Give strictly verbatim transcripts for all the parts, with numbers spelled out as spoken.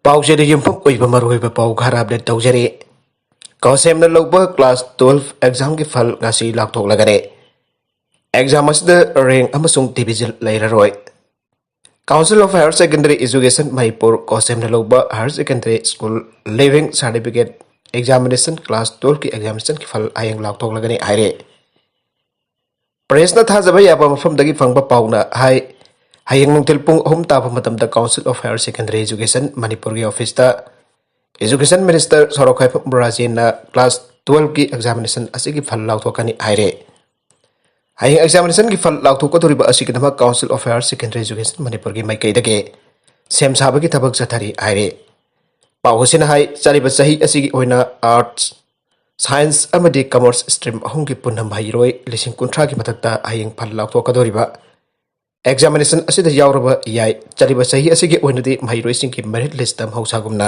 ꯄꯥꯎꯆꯦꯗ ꯌꯨꯝꯐꯝ ꯑꯣꯏꯕ ꯃꯔꯨꯑꯣꯏꯕ ꯄꯥꯎ ꯈꯔ ꯑꯞꯗꯦꯠ ꯇꯧꯖꯔꯤ꯫ ꯀꯣꯁꯦꯝꯅ ꯂꯧꯕ ꯀ꯭ꯂꯥꯁ ꯇꯨꯋꯦꯜꯐ ꯑꯦꯛꯖꯥꯝꯒꯤ ꯐꯜ ꯉꯁꯤ ꯂꯥꯎꯊꯣꯛꯂꯒꯅꯤ꯫ ꯑꯦꯛꯖꯥꯝ ꯑꯁꯤꯗ ꯔꯦꯡ ꯑꯃꯁꯨꯡ ꯗꯤꯕꯤꯖꯟ ꯂꯩꯔꯔꯣꯏ꯫ Council of Higher Secondary Education Manipur ꯀꯣꯁꯦꯝꯅ ꯂꯧꯕ higher secondary school leaving certificate examination class ꯇꯨꯋꯦꯜꯐꯀꯤ ꯑꯦꯛꯖꯥꯃꯤꯅꯦꯁꯟꯒꯤ ꯐꯜ ꯍꯌꯦꯡ ꯂꯥꯎꯊꯣꯛꯂꯒꯅꯤ ꯍꯥꯏꯔꯦ꯫ ꯄ꯭ꯔꯦꯁꯅ ꯊꯥꯖꯕ ꯌꯥꯕ ꯃꯐꯝꯗꯒꯤ ꯐꯪꯕ ꯄꯥꯎꯅ ꯍꯥꯏ, ꯍꯌꯦꯡ ꯅꯨꯡꯊꯤꯜ ꯄꯨꯡ ꯑꯍꯨꯝ ꯇꯥꯕ ꯃꯇꯝꯗ Council of Higher Secondary Education ꯃꯅꯤꯄꯨꯔꯒꯤ ꯑꯣꯐꯤꯁꯇ Education Minister ꯁꯣꯔꯣꯛꯈꯥꯏꯐꯝ ꯔꯥꯖꯦꯟꯅ ꯀ꯭ꯂꯥꯁ ꯇꯨꯋꯦꯜꯐꯀꯤ ꯑꯦꯛꯖꯥꯃꯤꯅꯦꯁꯟ ꯑꯁꯤꯒꯤ ꯐꯜ ꯂꯥꯎꯊꯣꯛꯀꯅꯤ ꯍꯥꯏꯔꯦ꯫ ꯍꯌꯦꯡ ꯑꯦꯛꯖꯥꯃꯤꯅꯦꯁꯟꯒꯤ ꯐꯜ ꯂꯥꯎꯊꯣꯛꯀꯗꯧꯔꯤꯕ ꯑꯁꯤꯒꯤꯗꯃꯛ Council of Higher Secondary Education ꯃꯅꯤꯄꯨꯔꯒꯤ ꯃꯥꯏꯀꯩꯗꯒꯤ ꯁꯦꯝ ꯁꯥꯕꯒꯤ ꯊꯕꯛ ꯆꯠꯊꯔꯤ ꯍꯥꯏꯔꯦ꯫ ꯄꯥꯎ ꯑꯁꯤꯅ ꯍꯥꯏ, ꯆꯠꯂꯤꯕ ꯆꯍꯤ ꯑꯁꯤꯒꯤ ꯑꯣꯏꯅ ꯑꯥꯔꯠꯁ, ꯁꯥꯏꯟꯁ ꯑꯃꯗꯤ ꯀꯃꯔꯁ ꯁ꯭ꯇ꯭ꯔꯤꯝ ꯑꯍꯨꯝꯒꯤ ꯄꯨꯟꯅ ꯃꯍꯩꯔꯣꯏ ꯂꯤꯁꯤꯡ ꯀꯨꯟꯊ꯭ꯔꯥꯒꯤ ꯃꯊꯛꯇ ꯍꯌꯦꯡ ꯐꯜ ꯂꯥꯎꯊꯣꯛꯀꯗꯧꯔꯤꯕ ꯑꯦꯛꯖꯥꯃꯤꯅꯦꯁꯟ ꯑꯁꯤꯗ ꯌꯥꯎꯔꯕ ꯌꯥꯏ꯫ ꯆꯠꯂꯤꯕ ꯆꯍꯤ ꯑꯁꯤꯒꯤ ꯑꯣꯏꯅꯗꯤ ꯃꯍꯩꯔꯣꯏꯁꯤꯡꯒꯤ ꯃꯦꯔꯤꯠ ꯂꯤꯁꯇ ꯃꯍꯧꯁꯥꯒꯨꯝꯅ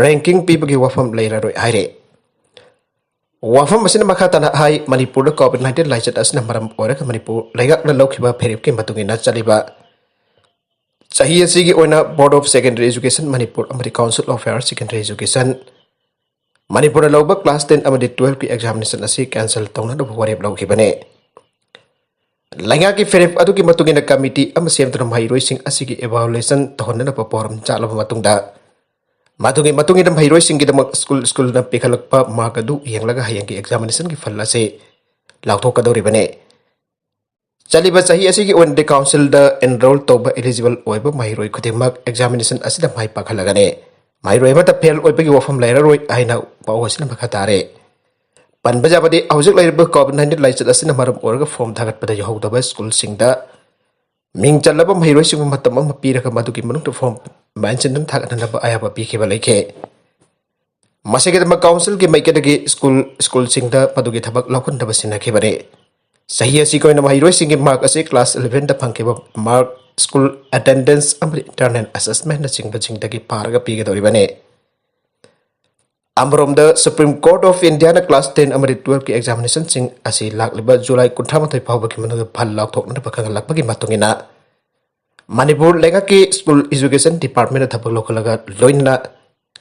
ꯔꯦꯡꯀꯤꯡ ꯄꯤꯕꯒꯤ ꯋꯥꯐꯝ ꯂꯩꯔꯔꯣꯏ ꯍꯥꯏꯔꯦ꯫ ꯋꯥꯐꯝ ꯑꯁꯤꯅ ꯃꯈꯥ ꯇꯥꯅ ꯍꯥꯏ, ꯃꯅꯤꯄꯨꯔꯗ ꯀꯣꯚꯤꯗ ꯅꯥꯏꯟꯇꯤꯟ ꯂꯥꯏꯆꯠ ꯑꯁꯤꯅ ꯃꯔꯝ ꯑꯣꯏꯔꯒ ꯃꯅꯤꯄꯨꯔ ꯂꯩꯉꯥꯛꯅ ꯂꯧꯈꯤꯕ ꯐꯤꯔꯦꯞꯀꯤ ꯃꯇꯨꯡ ꯏꯟꯅ ꯆꯠꯂꯤꯕ ꯆꯍꯤ ꯑꯁꯤꯒꯤ ꯑꯣꯏꯅ Board of Secondary Education Manipur ꯑꯃꯗꯤ Council of Higher Secondary Education ꯃꯅꯤꯄꯨꯔꯅ ꯂꯧꯕ ꯀ꯭ꯂꯥꯁ ꯇꯦꯟ ꯑꯃꯗꯤ ꯇꯨꯋꯦꯜꯐꯀꯤ ꯑꯦꯛꯖꯥꯃꯤꯅꯦꯁꯟ ꯑꯁꯤ ꯀꯦꯟꯁꯦꯜ ꯇꯧꯅꯅꯕ ꯋꯥꯔꯦꯞ ꯂꯧꯈꯤꯕꯅꯤ꯫ ꯂꯩꯉꯥꯛꯀꯤ ꯐꯤꯔꯦꯞ ꯑꯗꯨꯒꯤ ꯃꯇꯨꯡ ꯏꯟꯅ ꯀꯃꯤꯇꯤ ꯑꯃ ꯁꯦꯝꯗꯨꯅ ꯃꯍꯩꯔꯣꯏꯁꯤꯡ ꯑꯁꯤꯒꯤ ꯏꯚꯥꯂꯨꯑꯦꯁꯟ ꯇꯧꯍꯟꯅꯅꯕ ꯄꯥꯎꯔꯝ ꯆꯥꯠꯂꯕ ꯃꯇꯨꯡꯗ, ꯃꯗꯨꯒꯤ ꯃꯇꯨꯡ ꯏꯟꯅ ꯃꯍꯩꯔꯣꯏꯁꯤꯡꯒꯤꯗꯃꯛ ꯁ꯭ꯀꯨꯜ ꯁ꯭ꯀꯨꯜꯅ ꯄꯤꯈꯠꯂꯛꯄ ꯃꯥꯔꯛ ꯑꯗꯨ ꯌꯦꯡꯂꯒ ꯍꯌꯦꯡꯒꯤ ꯑꯦꯛꯖꯥꯃꯤꯅꯦꯁꯟꯒꯤ ꯐꯜ ꯑꯁꯤ ꯂꯥꯎꯊꯣꯛꯀꯗꯧꯔꯤꯕꯅꯤ꯫ ꯆꯠꯂꯤꯕ ꯆꯍꯤ ꯑꯁꯤꯒꯤ ꯑꯣꯏꯅꯗꯤ ꯀꯥꯎꯟꯁꯤꯜꯗ ꯑꯦꯟꯔꯣꯜ ꯇꯧꯕ ꯏꯂꯤꯖꯤꯕꯜ ꯑꯣꯏꯕ ꯃꯍꯩꯔꯣꯏ ꯈꯨꯗꯤꯡꯃꯛ ꯑꯦꯛꯖꯥꯃꯤꯅꯦꯁꯟ ꯑꯁꯤꯗ ꯃꯥꯏ ꯄꯥꯛꯍꯜꯂꯒꯅꯤ꯫ ꯃꯍꯩꯔꯣꯏ ꯑꯃꯠꯇ ꯐꯦꯜ ꯑꯣꯏꯕꯒꯤ ꯋꯥꯐꯝ ꯂꯩꯔꯔꯣꯏ ꯍꯥꯏꯅ ꯄꯥꯎ ꯑꯁꯤꯅ ꯃꯈꯥ ꯇꯥꯔꯦ꯫ ꯄꯟꯕ ꯌꯥꯕꯗꯤ, ꯍꯧꯖꯤꯛ ꯂꯩꯔꯤꯕ ꯀꯣꯚꯤꯗ ꯅꯥꯏꯟꯇꯤꯟ ꯂꯥꯏꯆꯠ ꯑꯁꯤꯅ ꯃꯔꯝ ꯑꯣꯏꯔꯒ ꯐꯣꯔꯝ ꯊꯥꯒꯠꯄꯗ ꯌꯥꯎꯍꯧꯗꯕ ꯁ꯭ꯀꯨꯜꯁꯤꯡꯗ ꯃꯤꯡ ꯆꯜꯂꯕ ꯃꯍꯩꯔꯣꯏꯁꯤꯡꯕꯨ ꯃꯇꯝ ꯑꯃ ꯄꯤꯔꯒ ꯃꯗꯨꯒꯤ ꯃꯅꯨꯡꯗ ꯐꯣꯔꯝ ꯃꯦꯟꯁꯤꯟꯗꯨꯅ ꯊꯥꯒꯠꯅꯅꯕ ꯑꯌꯥꯕ ꯄꯤꯈꯤꯕ ꯂꯩꯈꯤ꯫ ꯃꯁꯤꯒꯤꯗꯃꯛ ꯀꯥꯎꯟꯁꯤꯜꯒꯤ ꯃꯥꯏꯀꯩꯗꯒꯤ ꯁ꯭ꯀꯨꯜ ꯁ꯭ꯀꯨꯜꯁꯤꯡꯗ ꯃꯗꯨꯒꯤ ꯊꯕꯛ ꯂꯧꯈꯠꯅꯕ ꯁꯤꯟꯅꯈꯤꯕꯅꯤ꯫ ꯆꯍꯤ ꯑꯁꯤꯒꯤ ꯑꯣꯏꯅ ꯃꯍꯩꯔꯣꯏꯁꯤꯡꯒꯤ ꯃꯥꯔꯛ ꯑꯁꯤ ꯀ꯭ꯂꯥꯁ ꯏꯂꯦꯚꯦꯟꯗ ꯐꯪꯈꯤꯕ ꯃꯥꯔꯛ, ꯁ꯭ꯀꯨꯜ ꯑꯦꯇꯦꯟꯗꯦꯟꯁ ꯑꯃꯗꯤ ꯏꯟꯇꯔꯅꯦꯜ ꯑꯦꯁꯦꯁꯃꯦꯟꯅꯆꯤꯡꯕꯁꯤꯡꯗꯒꯤ ꯄꯥꯔꯒ ꯄꯤꯒꯗꯧꯔꯤꯕꯅꯤ꯫ ꯑꯃꯔꯣꯝꯗ, Supreme Court of Indiaꯅ ꯀ꯭ꯂꯥꯁ ꯇꯦꯟ ꯑꯃꯗꯤ ꯇꯨꯋꯦꯜꯐꯀꯤ ꯑꯦꯛꯖꯥꯃꯤꯅꯦꯁꯟꯁꯤꯡ ꯑꯁꯤ ꯂꯥꯛꯂꯤꯕ ꯖꯨꯂꯥꯏ ꯀꯨꯟꯊ꯭ꯔꯥ ꯃꯥꯊꯣꯏ ꯐꯥꯎꯕꯒꯤ ꯃꯅꯨꯡꯗ ꯐꯜ ꯂꯥꯎꯊꯣꯛꯅꯅꯕ ꯈꯪꯍꯜꯂꯛꯄꯒꯤ ꯃꯇꯨꯡ ꯏꯟꯅ, ꯃꯅꯤꯄꯨꯔ ꯂꯩꯉꯥꯛꯀꯤ ꯁ꯭ꯀꯨꯜ ꯏꯖꯨꯀꯦꯁꯟ ꯗꯤꯄꯥꯔꯠꯃꯦꯟꯅ ꯊꯕꯛ ꯂꯧꯈꯠꯂꯒ ꯂꯣꯏꯅꯅ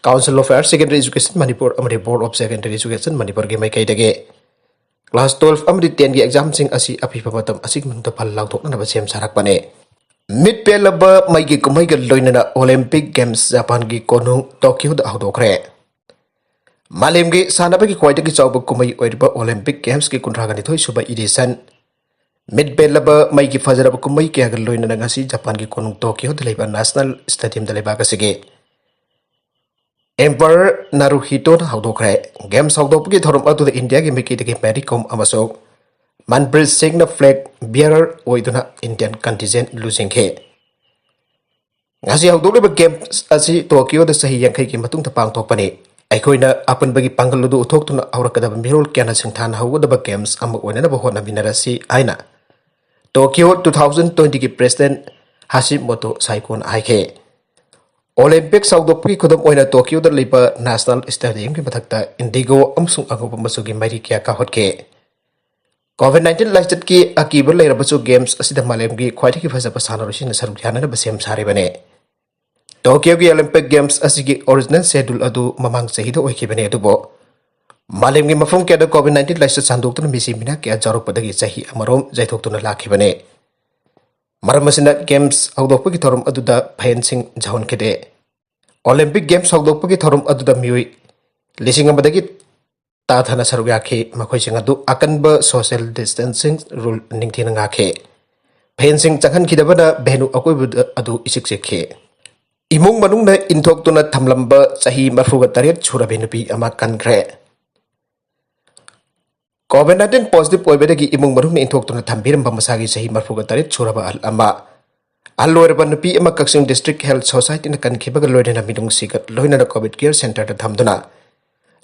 Council of Higher Secondary Education Manipur ꯑꯃꯗꯤ Board of Secondary Education ꯃꯅꯤꯄꯨꯔꯒꯤ ꯃꯥꯏꯀꯩꯗꯒꯤ class twelve ꯑꯃꯗꯤ ten ꯒꯤ exam ꯁꯤꯡ ꯑꯁꯤ ꯑꯄꯤꯕ ꯃꯇꯝ ꯑꯁꯤꯒꯤ ꯃꯅꯨꯡꯗ ꯐꯜ ꯂꯥꯎꯊꯣꯛꯅꯅꯕ ꯁꯦꯝ ꯁꯥꯔꯛꯄꯅꯤ꯫ ꯃꯤꯠ ꯄꯦꯜꯂꯕ ꯃꯩꯒꯤ ꯀꯨꯝꯍꯩꯒ ꯂꯣꯏꯅꯅ Olympic Games ꯖꯄꯥꯟꯒꯤ ꯀꯣꯅꯨꯡ ꯇꯣꯀꯤꯌꯣꯗ ꯍꯧꯗꯣꯛꯈ꯭ꯔꯦ꯫ ꯃꯥꯂꯦꯝꯒꯤ ꯁꯥꯟꯅꯕꯒꯤ ꯈ꯭ꯋꯥꯏꯗꯒꯤ ꯆꯥꯎꯕ ꯀꯨꯝꯍꯩ ꯑꯣꯏꯔꯤꯕ Olympic Games ꯀꯤ ꯀꯨꯟꯊ꯭ꯔꯥꯒ ꯅꯤꯊꯣꯏ ꯁꯨꯕ edition, ꯃꯤꯠ ꯄꯦꯜꯂꯕ ꯃꯩꯒꯤ ꯐꯖꯔꯕ ꯀꯨꯝꯍꯩ ꯀꯌꯥꯒ ꯂꯣꯏꯅꯅ ꯉꯁꯤ ꯖꯄꯥꯟꯒꯤ ꯀꯣꯅꯨꯡ ꯇꯣꯀꯤꯌꯣꯗ ꯂꯩꯕ National Stadium ꯗ ꯂꯩꯕꯥꯛ ꯑꯁꯤꯒꯤ Emperor ꯅꯥꯔꯨꯍꯤꯇꯣꯅ ꯍꯧꯗꯣꯛꯈ꯭ꯔꯦ꯫ Games ꯍꯧꯗꯣꯛꯄꯒꯤ ꯊꯧꯔꯝ ꯑꯗꯨꯗ ꯏꯟꯗꯤꯌꯥꯒꯤ ꯃꯥꯏꯀꯩꯗꯒꯤ ꯃꯦꯔꯤ ꯀꯣꯝ ꯑꯃꯁꯨꯡ ꯃꯟꯄ꯭ꯔꯤꯠ ꯁꯤꯡꯅ flag bearer ꯑꯣꯏꯗꯨꯅ Indian contingent ꯂꯨꯆꯤꯡꯈꯤ꯫ ꯉꯁꯤ ꯍꯧꯗꯣꯛꯂꯤꯕ Games ꯑꯁꯤ ꯇꯣꯀꯤꯌꯣꯗ ꯆꯍꯤ ꯌꯥꯡꯈꯩꯒꯤ ꯃꯇꯨꯡꯗ ꯄꯥꯡꯊꯣꯛꯄꯅꯤ꯫ ꯑꯩꯈꯣꯏꯅ ꯑꯄꯨꯟꯕꯒꯤ ꯄꯥꯡꯒꯜ ꯑꯗꯨ ꯎꯠꯊꯣꯛꯇꯨꯅ ꯍꯧꯔꯛꯀꯗꯕ ꯃꯤꯔꯣꯜ ꯀꯌꯥꯅ ꯁꯤꯡꯊꯥꯅꯍꯧꯒꯗꯕ Games ꯑꯃ ꯑꯣꯏꯅꯅꯕ ꯍꯣꯠꯅꯃꯤꯟꯅꯔꯁꯤ ꯍꯥꯏꯅ ꯇꯣꯀꯤꯌꯣ two thousand twenty ꯒꯤ President ꯍꯥꯁꯤꯃꯣꯇꯣ ꯁꯥꯏꯀꯣꯅ ꯍꯥꯏꯈꯤ꯫ Olympics ꯍꯧꯗꯣꯛꯄꯒꯤ ꯈꯨꯗꯝ ꯑꯣꯏꯅ ꯇꯣꯀꯤꯌꯣꯗ ꯂꯩꯕ National Stadium ꯒꯤ ꯃꯊꯛꯇ indigo ꯑꯃꯁꯨꯡ ꯑꯉꯧꯕ ꯃꯆꯨꯒꯤ ꯃꯩꯔꯤ ꯀꯌꯥ ꯀꯥꯍꯠꯈꯤ꯫ COVID nineteen ꯂꯥꯏꯆꯠꯀꯤ ꯑꯀꯤꯕ ꯂꯩꯔꯕꯁꯨ Games ꯑꯁꯤꯗ ꯃꯥꯂꯦꯝꯒꯤ ꯈ꯭ꯋꯥꯏꯗꯒꯤ ꯐꯖꯕ ꯁꯥꯟꯅꯔꯣꯏꯁꯤꯡꯅ ꯁꯔꯨꯛ ꯌꯥꯅꯅꯕ ꯁꯦꯝ ꯁꯥꯔꯤꯕꯅꯤ꯫ ꯇꯣꯀꯤꯌꯣꯒꯤ Olympic Games ꯑꯁꯤꯒꯤ original schedule ꯑꯗꯨ ꯃꯃꯥꯡ ꯆꯍꯤꯗ ꯑꯣꯏꯈꯤꯕꯅꯤ, ꯑꯗꯨꯕꯨ ꯃꯥꯂꯦꯝꯒꯤ ꯃꯐꯝ ꯀꯌꯥꯗ COVID nineteen ꯂꯥꯏꯆꯠ ꯁꯟꯗꯣꯛꯇꯨꯅ ꯃꯤꯁꯤ ꯃꯤꯅꯥ ꯀꯌꯥ ꯖꯥꯎꯔꯛꯄꯗꯒꯤ ꯆꯍꯤ ꯑꯃꯔꯣꯝ ꯌꯩꯊꯣꯛꯇꯨꯅ ꯂꯥꯛꯈꯤꯕꯅꯤ꯫ ꯃꯔꯝ ꯑꯁꯤꯅ Games ꯍꯧꯗꯣꯛꯄꯒꯤ ꯊꯧꯔꯝ ꯑꯗꯨꯗ ꯐꯦꯟꯁꯤꯡ ꯌꯥꯎꯍꯟꯈꯤꯗꯦ꯫ Olympic Games ꯍꯧꯗꯣꯛꯄꯒꯤ ꯊꯧꯔꯝ ꯑꯗꯨꯗ ꯃꯤꯑꯣꯏ ꯂꯤꯁꯤꯡ ꯑꯃꯗꯒꯤ ꯇꯥꯊꯅ ꯁꯔꯨꯛ ꯌꯥꯈꯤ꯫ ꯃꯈꯣꯏꯁꯤꯡ ꯑꯗꯨ ꯑꯀꯟꯕ social distancing rule ꯅꯤꯡꯊꯤꯅ ꯉꯥꯛꯈꯤ꯫ ꯐꯦꯟꯁꯤꯡ ꯆꯪꯍꯟꯈꯤꯗꯕꯅ venue ꯑꯀꯣꯏꯕꯗ ꯑꯗꯨ ꯏꯆꯤꯛ ꯆꯤꯛꯈꯤ꯫ ꯏꯃꯨꯡ ꯃꯅꯨꯡꯅ ꯏꯟꯊꯣꯛꯇꯨꯅ ꯊꯝꯂꯝꯕ ꯆꯍꯤ ꯃꯔꯤꯐꯨꯒ ꯇꯔꯦꯠ ꯁꯨꯔꯕꯤ ꯅꯨꯄꯤ ꯑꯃ ꯀꯟꯈ꯭ꯔꯦ꯫ COVID nineteen positive ꯑꯣꯏꯕꯗꯒꯤ ꯏꯃꯨꯡ ꯃꯅꯨꯡꯅ ꯏꯟꯊꯣꯛꯇꯨꯅ ꯊꯝꯕꯤꯔꯝꯕ ꯃꯁꯥꯒꯤ ꯆꯍꯤ ꯃꯔꯤꯐꯨꯒ ꯇꯔꯦꯠ ꯁꯨꯔꯕ ꯑꯍꯜ ꯑꯃ, ꯑꯍꯜ ꯑꯣꯏꯔꯕ ꯅꯨꯄꯤ ꯑꯃ ꯀꯛꯆꯤꯡ District Health Society ꯅ ꯀꯟꯈꯤꯕꯒ ꯂꯣꯏꯅꯅ ꯃꯤꯅꯨꯡꯁꯤꯒ ꯂꯣꯏꯅꯅ COVID care center ꯗ ꯊꯝꯗꯨꯅ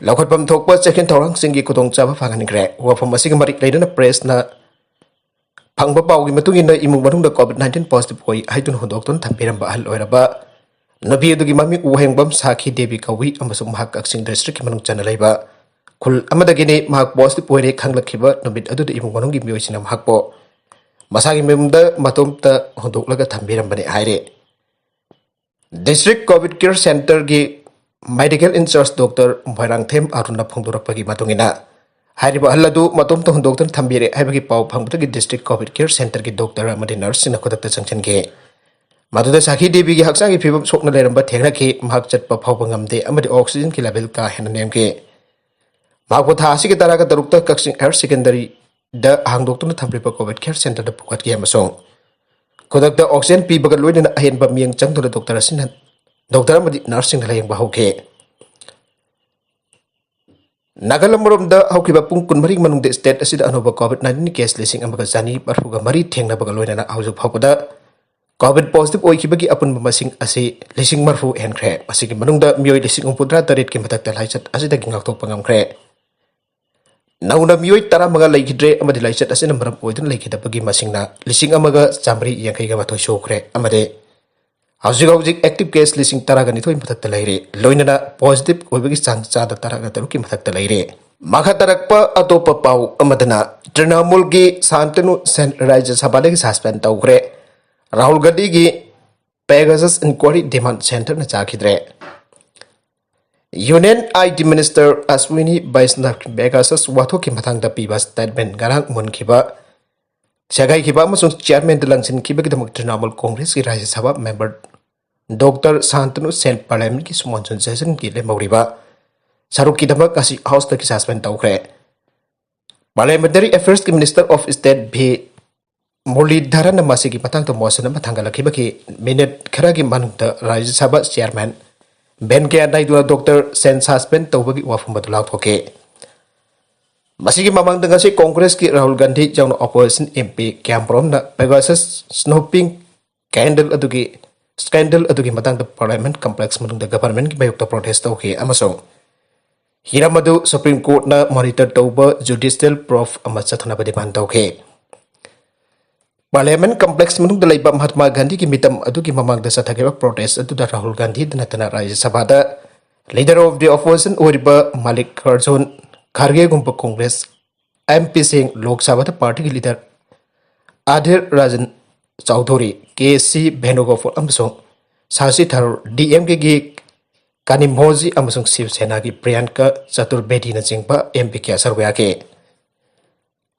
ꯂꯧꯈꯠꯐꯝ ꯊꯣꯛꯄ ꯆꯦꯛꯁꯤꯟ ꯊꯧꯔꯥꯡꯁꯤꯡꯒꯤ ꯈꯨꯗꯣꯡꯆꯥꯕ ꯐꯪꯍꯟꯈ꯭ꯔꯦ꯫ ꯋꯥꯐꯝ ꯑꯁꯤꯒ ꯃꯔꯤ ꯂꯩꯅꯅ press ꯅ ꯐꯪꯕ ꯄꯥꯎꯒꯤ ꯃꯇꯨꯡ ꯏꯟꯅ, ꯏꯃꯨꯡ ꯃꯅꯨꯡꯗ COVID nineteen positive ꯑꯣꯏ ꯍꯥꯏꯗꯨꯅ ꯍꯨꯟꯗꯣꯛꯇꯨꯅ ꯊꯝꯕꯤꯔꯝꯕ ꯑꯍꯜ ꯑꯣꯏꯔꯕ ꯅꯨꯄꯤ ꯑꯗꯨꯒꯤ ꯃꯃꯤꯡ ꯎꯍꯦꯡꯕꯝ ꯁꯥꯈꯤ ꯗꯦꯕꯤ ꯀꯧꯏ ꯑꯃꯁꯨꯡ ꯃꯍꯥꯛ ꯀꯛꯆꯤꯡ District ꯀꯤ ꯃꯅꯨꯡ ꯆꯟꯅ ꯂꯩꯕ ꯈꯨꯜ ꯑꯃꯗꯒꯤꯅꯤ꯫ ꯃꯍꯥꯛ positive ꯑꯣꯏꯔꯦ ꯈꯪꯂꯛꯈꯤꯕ ꯅꯨꯃꯤꯠ ꯑꯗꯨꯗ ꯏꯃꯨꯡ ꯃꯅꯨꯡꯒꯤ ꯃꯤꯑꯣꯏꯁꯤꯡꯅ ꯃꯍꯥꯛꯄꯨ ꯃꯁꯥꯒꯤ ꯃꯌꯨꯝꯗ ꯃꯇꯣꯝꯇ ꯍꯨꯟꯗꯣꯛꯂꯒ ꯊꯝꯕꯤꯔꯝꯕꯅꯤ ꯍꯥꯏꯔꯤ꯫ District Covid Care Centreꯒꯤ Medical Incharge Doctor Moirangthem ꯑꯔꯨꯟꯅ ꯐꯣꯡꯗꯣꯔꯛꯄꯒꯤ ꯃꯇꯨꯡ ꯏꯟꯅ, ꯍꯥꯏꯔꯤꯕ ꯑꯍꯜ ꯑꯗꯨ ꯃꯇꯣꯝꯇ ꯍꯨꯟꯗꯣꯛꯇꯨꯅ ꯊꯝꯕꯤꯔꯦ ꯍꯥꯏꯕꯒꯤ ꯄꯥꯎ ꯐꯪꯕꯗꯒꯤ District Covid Care Centreꯒꯤ doctor ꯑꯃꯗꯤ nurseꯁꯤꯡꯅ ꯈꯨꯗꯛꯇ ꯆꯪꯁꯤꯟꯈꯤ꯫ ꯃꯗꯨꯗ ꯁꯥꯈꯤ ꯗꯦꯕꯤꯒꯤ ꯍꯛꯆꯥꯡꯒꯤ ꯐꯤꯕꯝ ꯁꯣꯛꯅ ꯂꯩꯔꯝꯕ ꯊꯦꯡꯅꯈꯤ꯫ ꯃꯍꯥꯛ ꯆꯠꯄ ꯐꯥꯎꯕ ꯉꯝꯗꯦ ꯑꯃꯗꯤ oxygenꯒꯤ level ꯀꯥ ꯍꯦꯟꯅ ꯅꯦꯝꯈꯤ꯫ ꯃꯍꯥꯛꯄꯨ ꯊꯥ ꯑꯁꯤꯒꯤ ꯇꯔꯥꯒ ꯇꯔꯨꯛꯇ ꯀꯛꯆꯤꯡ Higher Secondaryꯗ ꯍꯥꯡꯗꯣꯛꯇꯨꯅ ꯊꯝꯂꯤꯕ Covid Care Centreꯗ ꯄꯨꯈꯠꯈꯤ ꯑꯃꯁꯨꯡ ꯈꯨꯗꯛꯇ oxygen ꯄꯤꯕꯒ ꯂꯣꯏꯅꯅ ꯑꯍꯦꯟꯕ ꯃꯤꯠꯌꯦꯡ ꯆꯪꯗꯨꯅ doctor ꯑꯁꯤꯅ, doctor ꯑꯃꯗꯤ nurseꯁꯤꯡꯅ ꯂꯥꯌꯦꯡꯕ ꯍꯧꯈꯤ꯫ ꯅꯥꯒꯥꯂꯦꯟ ꯃꯔꯣꯝꯗ ꯍꯧꯈꯤꯕ ꯄꯨꯡ ꯀꯨꯟꯃꯔꯤ ꯃꯅꯨꯡꯗ state ꯑꯁꯤꯗ ꯑꯅꯧꯕ Covid nineteen case ꯂꯤꯁꯤꯡ ꯑꯃꯒ ꯆꯅꯤ ꯃꯔꯤꯐꯨꯒ ꯃꯔꯤ ꯊꯦꯡꯅꯕꯒ ꯂꯣꯏꯅꯅ ꯍꯧꯖꯤꯛ ꯐꯥꯎꯕꯗ Covid positive ꯑꯣꯏꯈꯤꯕꯒꯤ ꯑꯄꯨꯟꯕ ꯃꯁꯤꯡ ꯑꯁꯤ ꯂꯤꯁꯤꯡ ꯃꯔꯤꯐꯨ ꯍꯦꯟꯈ꯭ꯔꯦ꯫ ꯃꯁꯤꯒꯤ ꯃꯅꯨꯡꯗ ꯃꯤꯑꯣꯏ ꯂꯤꯁꯤꯡ ꯍꯨꯝꯐꯨꯇꯔꯥ ꯇꯔꯦꯠꯀꯤ ꯃꯊꯛꯇ ꯂꯥꯏꯆꯠ ꯑꯁꯤꯗꯒꯤ ꯉꯥꯛꯊꯣꯛꯄ ꯉꯝꯈ꯭ꯔꯦ꯫ ꯅꯧꯅ ꯃꯤꯑꯣꯏ ꯇꯔꯥꯃꯉꯥ ꯂꯩꯈꯤꯗ꯭ꯔꯦ ꯑꯃꯗꯤ ꯂꯥꯏꯆꯠ ꯑꯁꯤꯅ ꯃꯔꯝ ꯑꯣꯏꯗꯨꯅ ꯂꯩꯈꯤꯗꯕꯒꯤ ꯃꯁꯤꯡꯅ ꯂꯤꯁꯤꯡ ꯑꯃꯒ ꯆꯥꯃꯔꯤ ꯌꯥꯡꯈꯩꯒ ꯃꯥꯊꯣꯏ ꯁꯨꯈ꯭ꯔꯦ ꯑꯃꯗꯤ ꯍꯧꯖꯤꯛ ꯍꯧꯖꯤꯛ active case ꯂꯤꯁꯤꯡ ꯇꯔꯥꯒ ꯅꯤꯊꯣꯏ ꯃꯊꯛꯇ ꯂꯩꯔꯤ꯫ ꯂꯣꯏꯅꯅ positive ꯑꯣꯏꯕꯒꯤ ꯆꯥꯡ ꯆꯥꯗ ꯇꯔꯥꯒ ꯇꯔꯨꯛꯀꯤ ꯃꯊꯛꯇ ꯂꯩꯔꯤ꯫ ꯃꯈꯥ ꯇꯥꯔꯛꯄ ꯑꯇꯣꯞꯄ ꯄꯥꯎ ꯑꯃꯗꯅ, ꯇ꯭ꯔꯤꯅꯥꯃꯨꯜꯒꯤ ꯁꯥꯟꯇꯅꯨ ꯁꯦꯟ ꯔꯥꯖ꯭ꯌ ꯁꯚꯥꯗꯒꯤ suspend ꯇꯧꯈ꯭ꯔꯦ꯫ ꯔꯥꯍꯨꯜ ꯒꯥꯟꯙꯤꯒꯤ Pegasus inquiry demand centreꯅ ꯆꯥꯈꯤꯗ꯭ꯔꯦ꯫ Union I T Minister Ashwini Vaishnaw Pegasus ꯋꯥꯊꯣꯛꯀꯤ ꯃꯇꯥꯡꯗ ꯄꯤꯕ statement ꯉꯔꯥꯡ ꯃꯨꯟꯈꯤꯕ, ꯁꯦꯒꯥꯏꯈꯤꯕ ꯑꯃꯁꯨꯡ chairmanꯗ ꯂꯪꯁꯤꯟꯈꯤꯕꯒꯤꯗꯃꯛ ꯇ꯭ꯔꯤꯅꯥꯃꯨꯜ ꯀꯣꯡꯒ꯭ꯔꯦꯁꯀꯤ ꯔꯥꯖ꯭ꯌ ꯁꯚꯥ member Doctor ꯁꯥꯟꯇꯅꯨ ꯁꯦꯟ parliamentꯀꯤ ꯁꯨꯃꯣꯟ ꯁꯨꯟ ꯁꯦꯁꯟꯒꯤ ꯂꯦꯝꯍꯧꯔꯤꯕ ꯁꯔꯨꯛꯀꯤꯗꯃꯛ ꯉꯁꯤ houseꯇꯒꯤ suspend ꯇꯧꯈ꯭ꯔꯦ꯫ Parliamentary Affairsꯀꯤ Minister of State V Muralidharanꯅ ꯃꯁꯤꯒꯤ ꯃꯇꯥꯡꯗ motion ꯑꯃ ꯊꯥꯡꯒꯠꯂꯛꯈꯤꯕꯒꯤ minute ꯈꯔꯒꯤ ꯃꯅꯨꯡꯗ ꯔꯥꯖ꯭ꯌ ꯁꯚꯥ chairman ꯚꯦꯟꯀꯌꯥ ꯅꯥꯏꯗꯨꯅ Doctor ꯁꯦꯟ suspend ꯇꯧꯕꯒꯤ ꯋꯥꯐꯝ ꯑꯗꯨ ꯂꯥꯎꯊꯣꯛꯈꯤ꯫ ꯃꯁꯤꯒꯤ ꯃꯃꯥꯡꯗ ꯉꯁꯤ ꯀꯣꯡꯒ꯭ꯔꯦꯁꯀꯤ ꯔꯥꯍꯨꯜ ꯒꯥꯟꯙꯤ ꯌꯥꯎꯅ opposition MP ꯀ꯭ꯌꯥꯝ ꯕ꯭ꯔꯣꯝꯅ Pegasus snooping scandal ꯑꯗꯨꯒꯤ, scandal ꯑꯗꯨꯒꯤ ꯃꯇꯥꯡꯗ Parliament complex ꯃꯅꯨꯡꯗ governmentꯀꯤ ꯃꯥꯌꯣꯛꯇ protest ꯇꯧꯈꯤ ꯑꯃꯁꯨꯡ ꯍꯤꯔꯝ ꯑꯗꯨ Supreme Courtꯅ monitor ꯇꯧꯕ judicial probe ꯑꯃ ꯆꯠꯊꯅꯕ demand ꯇꯧꯈꯤ꯫ Parliament complex ꯃꯅꯨꯡꯗ ꯂꯩꯕ ꯃꯍꯥꯠꯃꯥ ꯒꯥꯟꯙꯤꯒꯤ ꯃꯤꯇꯝ ꯑꯗꯨꯒꯤ ꯃꯃꯥꯡꯗ ꯆꯠꯊꯈꯤꯕ protest ꯑꯗꯨꯗ ꯔꯥꯍꯨꯜ ꯒꯥꯟꯙꯤꯗ ꯅꯠꯇꯅ ꯔꯥꯖ꯭ꯌ ꯁꯚꯥꯗ leader of the opposition ꯑꯣꯏꯔꯤꯕ ꯃꯜꯂꯤꯀꯥꯔꯖꯨꯟ ꯈꯥꯔꯒꯦꯒꯨꯝꯕ ꯀꯣꯡꯒ꯭ꯔꯦꯁ MPꯁꯤꯡ, ꯂꯣꯛ ꯁꯚꯥꯗ partyꯒꯤ leader ꯑꯙꯤꯔ Ranjan Chaudhuri, K C ꯚꯦꯅꯨꯒꯣꯄꯥꯜ ꯑꯃꯁꯨꯡ ꯁꯥꯁꯤ ꯊꯔꯨꯔ, ꯗꯤ ꯑꯦꯝ ꯀꯦꯒꯤ ꯀꯅꯤꯃꯣꯖꯤ ꯑꯃꯁꯨꯡ ꯁꯤꯕ ꯁꯦꯅꯥꯒꯤ ꯄ꯭ꯔꯤꯌꯥꯡꯀꯥ ꯆꯇꯨꯔꯕꯦꯗꯤꯅꯆꯤꯡꯕ ꯑꯦꯝ ꯄꯤ ꯀꯌꯥ ꯁꯔꯨꯛ ꯌꯥꯈꯤ꯫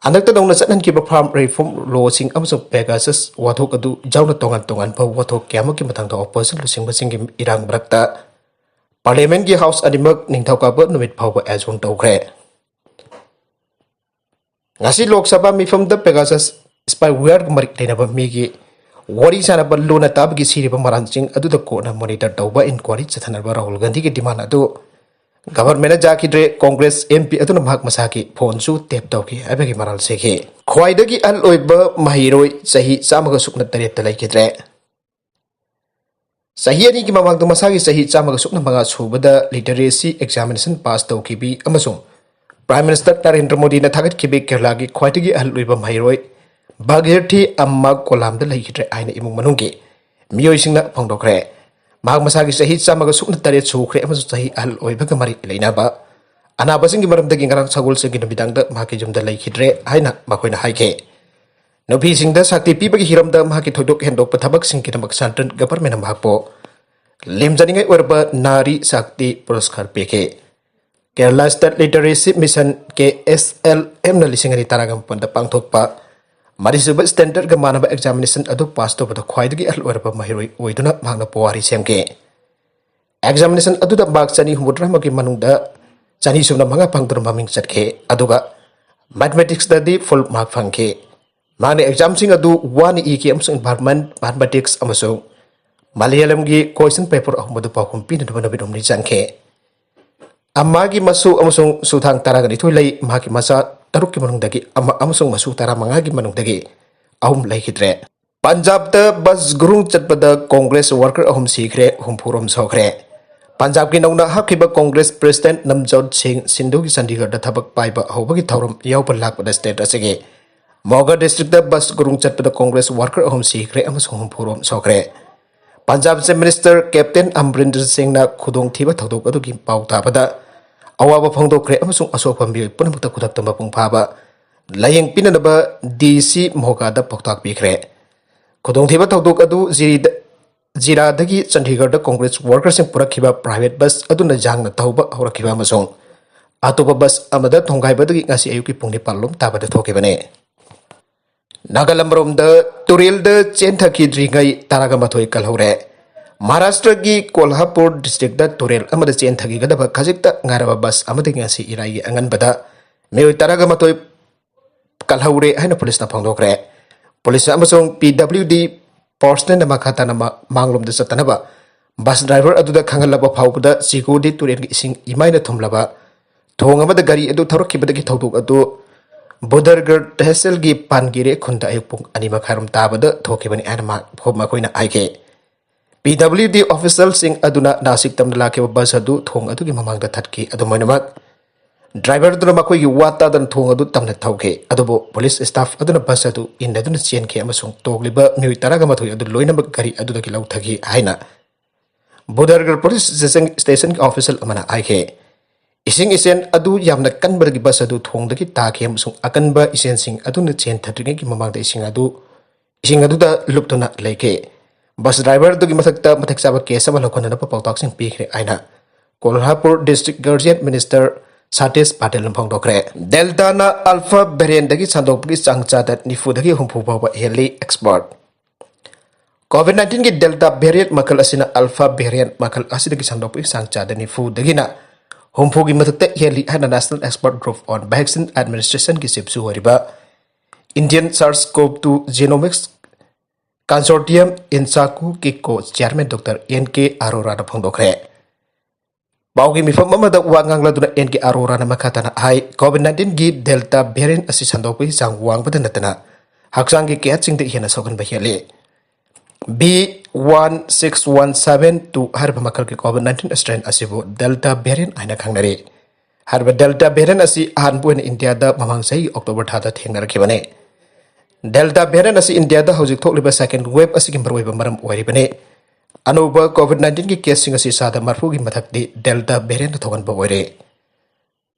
ꯍꯟꯗꯛꯇ ꯅꯧꯅ ꯆꯠꯍꯟꯈꯤꯕ ꯐꯥꯔꯝ ꯔꯤꯐꯣꯔꯝ ꯂꯣꯁꯤꯡ ꯑꯃꯁꯨꯡ ꯄꯦꯒꯥꯁꯁ ꯋꯥꯊꯣꯛ ꯑꯗꯨ ꯌꯥꯎꯅ ꯇꯣꯉꯥꯟ ꯇꯣꯉꯥꯟꯕ ꯋꯥꯊꯣꯛ ꯀꯌꯥꯃꯨꯛꯀꯤ ꯃꯇꯥꯡꯗ ꯑꯣꯄꯣꯖꯤꯁꯟ ꯂꯨꯆꯤꯡꯕꯁꯤꯡꯒꯤ ꯏꯔꯥꯡ ꯃꯔꯛꯇ ꯄꯥꯔꯂꯤꯌꯥꯃꯦꯟꯒꯤ ꯍꯥꯎꯁ ꯑꯅꯤꯃꯛ ꯅꯤꯡꯊꯧꯀꯥꯕ ꯅꯨꯃꯤꯠ ꯐꯥꯎꯕ ꯑꯦꯖꯣꯔꯟ ꯇꯧꯈ꯭ꯔꯦ꯫ ꯉꯁꯤ ꯂꯣꯛ ꯁꯚꯥ ꯃꯤꯐꯝꯗ ꯄꯦꯒꯥꯁꯁ ꯁ꯭ꯄꯥꯏꯋꯦꯌꯔꯒ ꯃꯔꯤ ꯂꯩꯅꯕ ꯃꯤꯒꯤ ꯋꯥꯔꯤ ꯁꯥꯅꯕ ꯂꯣꯟꯅ ꯇꯥꯕꯒꯤ ꯁꯤꯔꯤꯕ ꯃꯔꯥꯜꯁꯤꯡ ꯑꯗꯨꯗ ꯀꯣꯟꯅ ꯃꯣꯅꯤꯇꯔ ꯇꯧꯕ ꯏꯟꯀ꯭ꯋꯥꯔꯤ ꯆꯠꯊꯅꯕ ꯔꯥꯍꯨꯜ ꯒꯥꯟꯙꯤꯒꯤ ꯗꯤꯃꯥꯟ ꯑꯗꯨ ꯒꯚꯔꯟꯃꯦꯟꯠꯅ ꯌꯥꯈꯤꯗ꯭ꯔꯦ꯫ ꯀꯣꯡꯒ꯭ꯔꯦꯁ ꯑꯦꯝ ꯄꯤ ꯑꯗꯨꯅ ꯃꯍꯥꯛ ꯃꯁꯥꯒꯤ ꯐꯣꯟꯁꯨ ꯇꯦꯞ ꯇꯧꯈꯤ ꯍꯥꯏꯕꯒꯤ ꯃꯔꯥꯜ ꯁꯤꯈꯤ꯫ ꯈ꯭ꯋꯥꯏꯗꯒꯤ ꯑꯍꯜ ꯑꯣꯏꯕ ꯃꯍꯩꯔꯣꯏ ꯆꯍꯤ ꯆꯥꯝꯃꯒ ꯁꯨꯞꯅ ꯇꯔꯦꯠꯇ ꯂꯩꯈꯤꯗ꯭ꯔꯦ꯫ ꯆꯍꯤ ꯑꯅꯤꯒꯤ ꯃꯃꯥꯡꯗ ꯃꯁꯥꯒꯤ ꯆꯍꯤ ꯆꯥꯝꯃꯒ ꯁꯨꯞꯅ ꯃꯉꯥ ꯁꯨꯕꯗ ꯂꯤꯇꯔꯦꯁꯤ ꯑꯦꯛꯖꯥꯃꯤꯅꯦꯁꯟ ꯄꯥꯁ ꯇꯧꯈꯤꯕꯤ ꯑꯃꯁꯨꯡ ꯄ꯭ꯔꯥꯏꯝ ꯃꯤꯅꯤꯁꯇꯔ ꯅꯔꯦꯟꯗ꯭ꯔ ꯃꯣꯗꯤꯅ ꯊꯥꯒꯠꯈꯤꯕꯤ ꯀꯦꯔꯂꯥꯒꯤ ꯈ꯭ꯋꯥꯏꯗꯒꯤ ꯑꯍꯜ ꯑꯣꯏꯕ ꯃꯍꯩꯔꯣꯏ ꯚꯥꯒꯤꯔꯊꯤ ꯑꯝꯃ ꯀꯣꯂꯥꯝꯗ ꯂꯩꯈꯤꯗ꯭ꯔꯦ ꯍꯥꯏꯅ ꯏꯃꯨꯡ ꯃꯅꯨꯡꯒꯤ ꯃꯤꯑꯣꯏꯁꯤꯡꯅ ꯐꯣꯡꯗꯣꯛꯈ꯭ꯔꯦ꯫ ꯃꯍꯥꯛ ꯃꯁꯥꯒꯤ ꯆꯍꯤ ꯆꯥꯝꯃꯒ ꯁꯨꯞꯅ ꯇꯔꯦꯠ ꯁꯨꯈ꯭ꯔꯦ ꯑꯃꯁꯨꯡ ꯆꯍꯤ ꯑꯍꯜ ꯑꯣꯏꯕꯒ ꯃꯔꯤ ꯂꯩꯅꯕ ꯑꯅꯥꯕꯁꯤꯡꯒꯤ ꯃꯔꯝꯗꯒꯤ ꯉꯔꯥꯡ ꯁꯒꯣꯜꯁꯦꯟꯒꯤ ꯅꯨꯃꯤꯗꯥꯡꯗ ꯃꯍꯥꯛꯀꯤ ꯌꯨꯝꯗ ꯂꯩꯈꯤꯗ꯭ꯔꯦ ꯍꯥꯏꯅ ꯃꯈꯣꯏꯅ ꯍꯥꯏꯈꯤ꯫ ꯅꯨꯄꯤꯁꯤꯡꯗ ꯁꯛꯇꯤ ꯄꯤꯕꯒꯤ ꯍꯤꯔꯝꯗ ꯃꯍꯥꯛꯀꯤ ꯊꯣꯏꯗꯣꯛ ꯍꯦꯟꯗꯣꯛꯄ ꯊꯕꯛꯁꯤꯡꯒꯤꯗꯃꯛ ꯁꯦꯟꯇ꯭ꯔꯦꯜ ꯒꯚꯔꯟꯃꯦꯟꯠꯅ ꯃꯍꯥꯛꯄꯨ ꯂꯦꯝꯖꯅꯤꯡꯉꯥꯏ ꯑꯣꯏꯔꯕ ꯅꯥꯔꯤ ꯁꯛꯇꯤ ꯄꯨꯔꯁꯀꯥꯔ ꯄꯤꯈꯤ꯫ ꯀꯦꯔꯂꯥ ꯁ꯭ꯇꯦꯠ ꯂꯤꯇꯔꯦꯁꯤ ꯃꯤꯁꯟ, ꯀꯦ ꯑꯦꯁ ꯑꯦꯜ ꯑꯦꯝꯅ ꯂꯤꯁꯤꯡ ꯑꯅꯤ ꯇꯔꯥꯒ ꯃꯥꯄꯟꯗ ꯄꯥꯡꯊꯣꯛꯄ ꯃꯔꯤꯁꯨꯕ ꯁ꯭ꯇꯦꯟꯗꯔꯠꯒ ꯃꯥꯟꯅꯕ ꯑꯦꯛꯖꯥꯃꯤꯅꯦꯁꯟ ꯑꯗꯨ ꯄꯥꯁ ꯇꯧꯕꯗ ꯈ꯭ꯋꯥꯏꯗꯒꯤ ꯑꯍꯜ ꯑꯣꯏꯔꯕ ꯃꯍꯩꯔꯣꯏ ꯑꯣꯏꯗꯨꯅ ꯃꯍꯥꯛꯅ ꯄꯨꯋꯥꯔꯤ ꯁꯦꯝꯈꯤ꯫ ꯑꯦꯛꯖꯥꯃꯤꯅꯦꯁꯟ ꯑꯗꯨꯗ ꯃꯥꯔꯛ ꯆꯅꯤ ꯍꯨꯝꯐꯨꯇꯔꯥꯃꯉꯥꯒꯤ ꯃꯅꯨꯡꯗ ꯆꯅꯤ ꯁꯨꯞꯅ ꯃꯉꯥ ꯐꯪꯗꯨꯅ ꯃꯃꯤꯡ ꯆꯠꯈꯤ, ꯑꯗꯨꯒ ꯃꯦꯊꯃꯦꯇꯤꯛꯁꯇꯗꯤ ꯐꯨꯜ ꯃꯥꯔꯛ ꯐꯪꯈꯤ꯫ ꯃꯍꯥꯛꯅ ꯑꯦꯛꯖꯥꯝꯁꯤꯡ ꯑꯗꯨ ꯋꯥꯅ ꯏꯈꯤ ꯑꯃꯁꯨꯡ ꯏꯟꯚꯥꯏꯔꯟꯃꯦꯟꯠ, ꯃꯦꯊꯃꯦꯇꯤꯛꯁ ꯑꯃꯁꯨꯡ ꯃꯂꯌꯥꯂꯝꯒꯤ ꯀꯣꯏꯁꯟ ꯄꯦꯄꯔ ꯑꯍꯨꯝ ꯑꯗꯨ ꯄꯥꯎꯈꯨꯝ ꯄꯤꯅꯅꯕ ꯅꯨꯃꯤꯠ ꯍꯨꯝꯅꯤ ꯆꯪꯈꯤ꯫ ꯑꯃꯒꯤ ꯃꯁꯨ ꯑꯃꯁꯨꯡ ꯁꯨꯊꯥꯡ ꯇꯔꯥꯒ ꯅꯤꯊꯣꯏ ꯂꯩ꯫ ꯃꯍꯥꯛꯀꯤ ꯃꯆꯥ ꯇꯔꯨꯛꯀꯤ ꯃꯅꯨꯡꯗꯒꯤ ꯑꯃ ꯑꯃꯁꯨꯡ ꯃꯁꯨ ꯇꯔꯥꯃꯉꯥꯒꯤ ꯃꯅꯨꯡꯗꯒꯤ ꯑꯍꯨꯝ ꯂꯩꯈꯤꯗ꯭ꯔꯦ꯫ ꯄꯟꯖꯥꯕꯇ ꯕꯁ ꯒꯨꯔꯨꯡ ꯆꯠꯄꯗ ꯀꯣꯡꯒ꯭ꯔꯦꯁ ꯋꯥꯔꯀꯔ ꯑꯍꯨꯝ ꯁꯤꯈ꯭ꯔꯦ, ꯍꯨꯝꯐꯨꯔꯣꯝ ꯁꯣꯛꯈ꯭ꯔꯦ꯫ ꯄꯟꯖꯥꯕꯀꯤ ꯅꯧꯅ ꯍꯥꯞꯈꯤꯕ ꯀꯣꯡꯒ꯭ꯔꯦꯁ ꯄ꯭ꯔꯦꯁꯤꯗꯦꯟꯠ ꯅꯝꯖꯣꯠ ꯁꯤꯡ ꯁꯤꯟꯙꯨꯒꯤ ꯆꯟꯗꯤꯒꯔꯗ ꯊꯕꯛ ꯄꯥꯏꯕ ꯍꯧꯕꯒꯤ ꯊꯧꯔꯝ ꯌꯥꯎꯕ ꯂꯥꯛꯄꯗ ꯁ꯭ꯇꯦꯠ ꯑꯁꯤꯒꯤ ꯃꯣꯒꯥ ꯗꯤꯁꯇ꯭ꯔꯤꯛꯇ ꯕꯁ ꯒꯨꯔꯨꯡ ꯆꯠꯄꯗ ꯀꯣꯡꯒ꯭ꯔꯦꯁ ꯋꯥꯔꯀꯔ ꯑꯍꯨꯝ ꯁꯤꯈ꯭ꯔꯦ ꯑꯃꯁꯨꯡ ꯍꯨꯝꯐꯨꯔꯣꯝ ꯁꯣꯛꯈ꯭ꯔꯦ꯫ ꯄꯟꯖꯥꯕ ꯆꯤꯐ ꯃꯤꯅꯤꯁꯇꯔ ꯀꯦꯞꯇꯦꯟ ꯑꯃꯔꯤꯟꯗꯔ ꯁꯤꯡꯅ ꯈꯨꯗꯣꯡꯊꯤꯕ ꯊꯧꯗꯣꯛ ꯑꯗꯨꯒꯤ ꯄꯥꯎ ꯇꯥꯕꯗ ꯑꯋꯥꯕ ꯐꯣꯡꯗꯣꯛꯈ꯭ꯔꯦ ꯑꯃꯁꯨꯡ ꯑꯁꯣꯛꯄ ꯃꯤꯑꯣꯏ ꯄꯨꯝꯅꯃꯛꯇ ꯈꯨꯗꯛꯇ ꯃꯄꯨꯡ ꯐꯥꯕ ꯂꯥꯌꯦꯡ ꯄꯤꯅꯅꯕ ꯗꯤ ꯁꯤ ꯃꯣꯒꯥꯗ ꯄꯥꯎꯇꯥꯛ ꯄꯤꯈ꯭ꯔꯦ꯫ ꯈꯨꯗꯣꯡꯊꯤꯕ ꯊꯧꯗꯣꯛ ꯑꯗꯨ ꯖꯤꯔꯤꯗ, ꯖꯤꯔꯥꯗꯒꯤ ꯆꯟꯗꯤꯒꯔꯗ Congress workerꯁꯤꯡ ꯄꯨꯔꯛꯈꯤꯕ private bus ꯑꯗꯨꯅ ꯌꯥꯡꯅ ꯊꯧꯕ ꯍꯧꯔꯛꯈꯤꯕ ꯑꯃꯁꯨꯡ ꯑꯇꯣꯞꯄ bus ꯑꯃꯗ ꯊꯣꯡꯒꯥꯏꯕꯗꯒꯤ ꯉꯁꯤ ꯑꯌꯨꯛꯀꯤ ꯄꯨꯡ ꯅꯤꯄꯥꯟ ꯂꯣꯝ ꯇꯥꯕꯗ ꯊꯣꯛꯈꯤꯕꯅꯤ꯫ ꯅꯥꯒꯥꯂꯝꯔꯣꯝꯗ ꯇꯨꯔꯦꯜꯗ ꯆꯦꯟꯊꯈꯤꯗ꯭ꯔꯤꯉꯩ ꯇꯔꯥꯒ ꯃꯥꯊꯣꯏ ꯀꯜꯍꯧꯔꯦ꯫ ꯃꯍꯥꯔꯥꯁꯇ꯭ꯔꯒꯤ ꯀꯣꯜꯍꯥꯄꯨꯔ districtꯇ ꯇꯨꯔꯦꯜ ꯑꯃꯗ ꯆꯦꯟꯊꯈꯤꯒꯗꯕ ꯈꯖꯤꯛꯇ ꯉꯥꯏꯔꯕ bus ꯑꯃꯗꯒꯤ ꯉꯁꯤ ꯏꯔꯥꯏꯒꯤ ꯑꯉꯟꯕꯗ ꯃꯤꯑꯣꯏ ꯇꯔꯥꯒ ꯃꯥꯊꯣꯏ ꯀꯜꯍꯧꯔꯦ ꯍꯥꯏꯅ ꯄꯨꯂꯤꯁꯅ ꯐꯣꯡꯗꯣꯛꯈ꯭ꯔꯦ꯫ ꯄꯨꯂꯤꯁ ꯑꯃꯁꯨꯡ ꯄꯤ ꯗꯕ꯭ꯂꯤꯎ ꯗꯤ personnelꯅ ꯃꯈꯥ ꯇꯥꯅ ꯃꯥ-, ꯃꯥꯡꯂꯣꯝꯗ ꯆꯠꯇꯅꯕ bus driver ꯑꯗꯨꯗ ꯈꯪꯍꯜꯂꯕ ꯐꯥꯎꯕꯗ ꯆꯤꯒꯣꯗꯤ ꯇꯨꯔꯦꯜꯒꯤ ꯏꯁꯤꯡ ꯏꯃꯥꯏꯅ ꯊꯨꯝꯂꯕ ꯊꯣꯡ ꯑꯃꯗ ꯒꯥꯔꯤ ꯑꯗꯨ ꯊꯧꯔꯛꯈꯤꯕꯗꯒꯤ ꯊꯧꯗꯣꯛ ꯑꯗꯨ ꯕꯨꯗꯔꯒꯔ ꯇꯦꯍꯁꯤꯜꯒꯤ ꯄꯥꯟꯒꯤꯔꯦ ꯈꯨꯟꯗ ꯑꯌꯨꯛ ꯄꯨꯡ ꯑꯅꯤ ꯃꯈꯥꯏꯔꯣꯝ ꯇꯥꯕꯗ ꯊꯣꯛꯈꯤꯕꯅꯤ ꯍꯥꯏꯅ ꯃꯥ-, ꯃꯈꯣꯏꯅ ꯍꯥꯏꯈꯤ꯫ ꯄꯤ ꯗꯕ꯭ꯂꯤꯎ ꯗꯤ officialꯁꯤꯡ ꯑꯗꯨꯅ ꯅꯥꯁꯤꯛ ꯇꯝꯅ ꯂꯥꯛꯈꯤꯕ bus ꯑꯗꯨ ꯊꯣꯡ ꯑꯗꯨꯒꯤ ꯃꯃꯥꯡꯗ ꯊꯠꯈꯤ꯫ ꯑꯗꯨꯝ ꯑꯣꯏꯅꯃꯛ, driver ꯑꯗꯨꯅ ꯃꯈꯣꯏꯒꯤ ꯋꯥ ꯇꯥꯗꯅ ꯊꯣꯡ ꯑꯗꯨ ꯇꯝꯅ ꯊꯧꯈꯤ꯫ ꯑꯗꯨꯕꯨ police staff ꯑꯗꯨꯅ bus ꯑꯗꯨ ꯏꯟꯅꯗꯨꯅ ꯆꯦꯟꯈꯤ ꯑꯃꯁꯨꯡ ꯇꯣꯡꯂꯤꯕ ꯃꯤꯑꯣꯏ ꯇꯔꯥꯒ ꯃꯥꯊꯣꯏ ꯑꯗꯨ ꯂꯣꯏꯅꯃꯛ ꯒꯥꯔꯤ ꯑꯗꯨꯗꯒꯤ ꯂꯧꯊꯈꯤ ꯍꯥꯏꯅ ꯕꯨꯗꯔꯒꯔ police stationꯒꯤ official ꯑꯃꯅ ꯍꯥꯏꯈꯤ꯫ ꯏꯁꯤꯡ ꯏꯆꯦꯟ ꯑꯗꯨ ꯌꯥꯝꯅ ꯀꯟꯕꯗꯒꯤ bus ꯑꯗꯨ ꯊꯣꯡꯗꯒꯤ ꯇꯥꯈꯤ ꯑꯃꯁꯨꯡ ꯑꯀꯟꯕ ꯏꯆꯦꯟꯁꯤꯡ ꯑꯗꯨꯅ ꯆꯦꯟꯊꯗ꯭ꯔꯤꯉꯩꯒꯤ ꯃꯃꯥꯡꯗ ꯏꯁꯤꯡ ꯑꯗꯨ, ꯏꯁꯤꯡ ꯑꯗꯨꯗ ꯂꯨꯞꯇꯨꯅ ꯂꯩꯈꯤ꯫ Bus driver ꯑꯗꯨꯒꯤ ꯃꯊꯛꯇ ꯃꯇꯤꯛ ꯆꯥꯕ case ꯑꯃ ꯂꯧꯈꯠꯅꯅꯕ ꯄꯥꯎꯇꯥꯛꯁꯤꯡ ꯄꯤꯈ꯭ꯔꯦ ꯍꯥꯏꯅ Kolhapur district guardian minister Satish ꯄꯥꯇꯤꯜꯅ ꯐꯣꯡꯗꯣꯛꯈ꯭ꯔꯦ꯫ Deltaꯅ Alpha variantꯗꯒꯤ ꯁꯟꯗꯣꯛꯄꯒꯤ ꯆꯥꯡ ꯆꯥꯗ ꯅꯤꯐꯨꯗꯒꯤ ꯍꯨꯝꯐꯨ ꯐꯥꯎꯕ ꯍꯦꯜꯂꯤ, expert꯫ COVID nineteenꯒꯤ Delta variant ꯃꯈꯜ ꯑꯁꯤꯅ Alpha variant ꯃꯈꯜ ꯑꯁꯤꯗꯒꯤ ꯁꯟꯗꯣꯛꯄꯒꯤ ꯆꯥꯡ ꯆꯥꯗ ꯅꯤꯐꯨꯗꯒꯤꯅ ꯍꯨꯝꯐꯨꯒꯤ ꯃꯊꯛꯇ ꯍꯦꯜꯂꯤ ꯍꯥꯏꯅ National Expert Group on Vaccine Administrationꯒꯤ chiefꯁꯨ ꯑꯣꯏꯔꯤꯕ Indian SARS-CoV-two Genomics Consortium, INSACOꯒꯤ co-chairman Doctor N K Aroraꯅ ꯐꯣꯡꯗꯣꯛꯈ꯭ꯔꯦ꯫ ꯄꯥꯎꯒꯤ ꯃꯤꯐꯝ ꯑꯃꯗ ꯋꯥ ꯉꯥꯡꯂꯗꯨꯅ N K Aroraꯅ ꯃꯈꯥ ꯇꯥꯅ ꯍꯥꯏ, COVID nineteenꯒꯤ Delta variant ꯑꯁꯤ ꯁꯟꯗꯣꯛꯄꯒꯤ ꯆꯥꯡ ꯋꯥꯡꯕꯗ ꯅꯠꯇꯅ ꯍꯛꯆꯥꯡꯒꯤ ꯀꯌꯥꯠꯁꯤꯡꯗ ꯍꯦꯟꯅ ꯁꯣꯛꯍꯟꯕ ꯍꯦꯜꯂꯤ꯫ B one six one seven two ꯍꯥꯏꯔꯤꯕ ꯃꯈꯜꯒꯤ COVID nineteen strain ꯑꯁꯤꯕꯨ Delta variant ꯍꯥꯏꯅ ꯈꯪꯅꯔꯤ꯫ ꯍꯥꯏꯔꯤꯕ Delta variant ꯑꯁꯤ ꯑꯍꯥꯟꯕ ꯑꯣꯏꯅ ꯏꯟꯗꯤꯌꯥꯗ ꯃꯃꯥꯡ ꯆꯍꯤ October ꯊꯥꯗ ꯊꯦꯡꯅꯔꯛꯈꯤꯕꯅꯤ꯫ Delta variant ꯑꯁꯤ ꯏꯟꯗꯤꯌꯥꯗ ꯍꯧꯖꯤꯛ ꯊꯣꯛꯂꯤꯕ second wave ꯑꯁꯤꯒꯤ ꯃꯔꯨꯑꯣꯏꯕ ꯃꯔꯝ ꯑꯣꯏꯔꯤꯕꯅꯤ꯫ ꯑꯅꯧꯕ COVID nineteenꯒꯤ caseꯁꯤꯡ ꯑꯁꯤ ꯆꯥꯗ ꯃꯔꯤꯐꯨꯒꯤ ꯃꯊꯛꯇꯤ Delta variantꯅ ꯊꯣꯛꯍꯟꯕ ꯑꯣꯏꯔꯦ꯫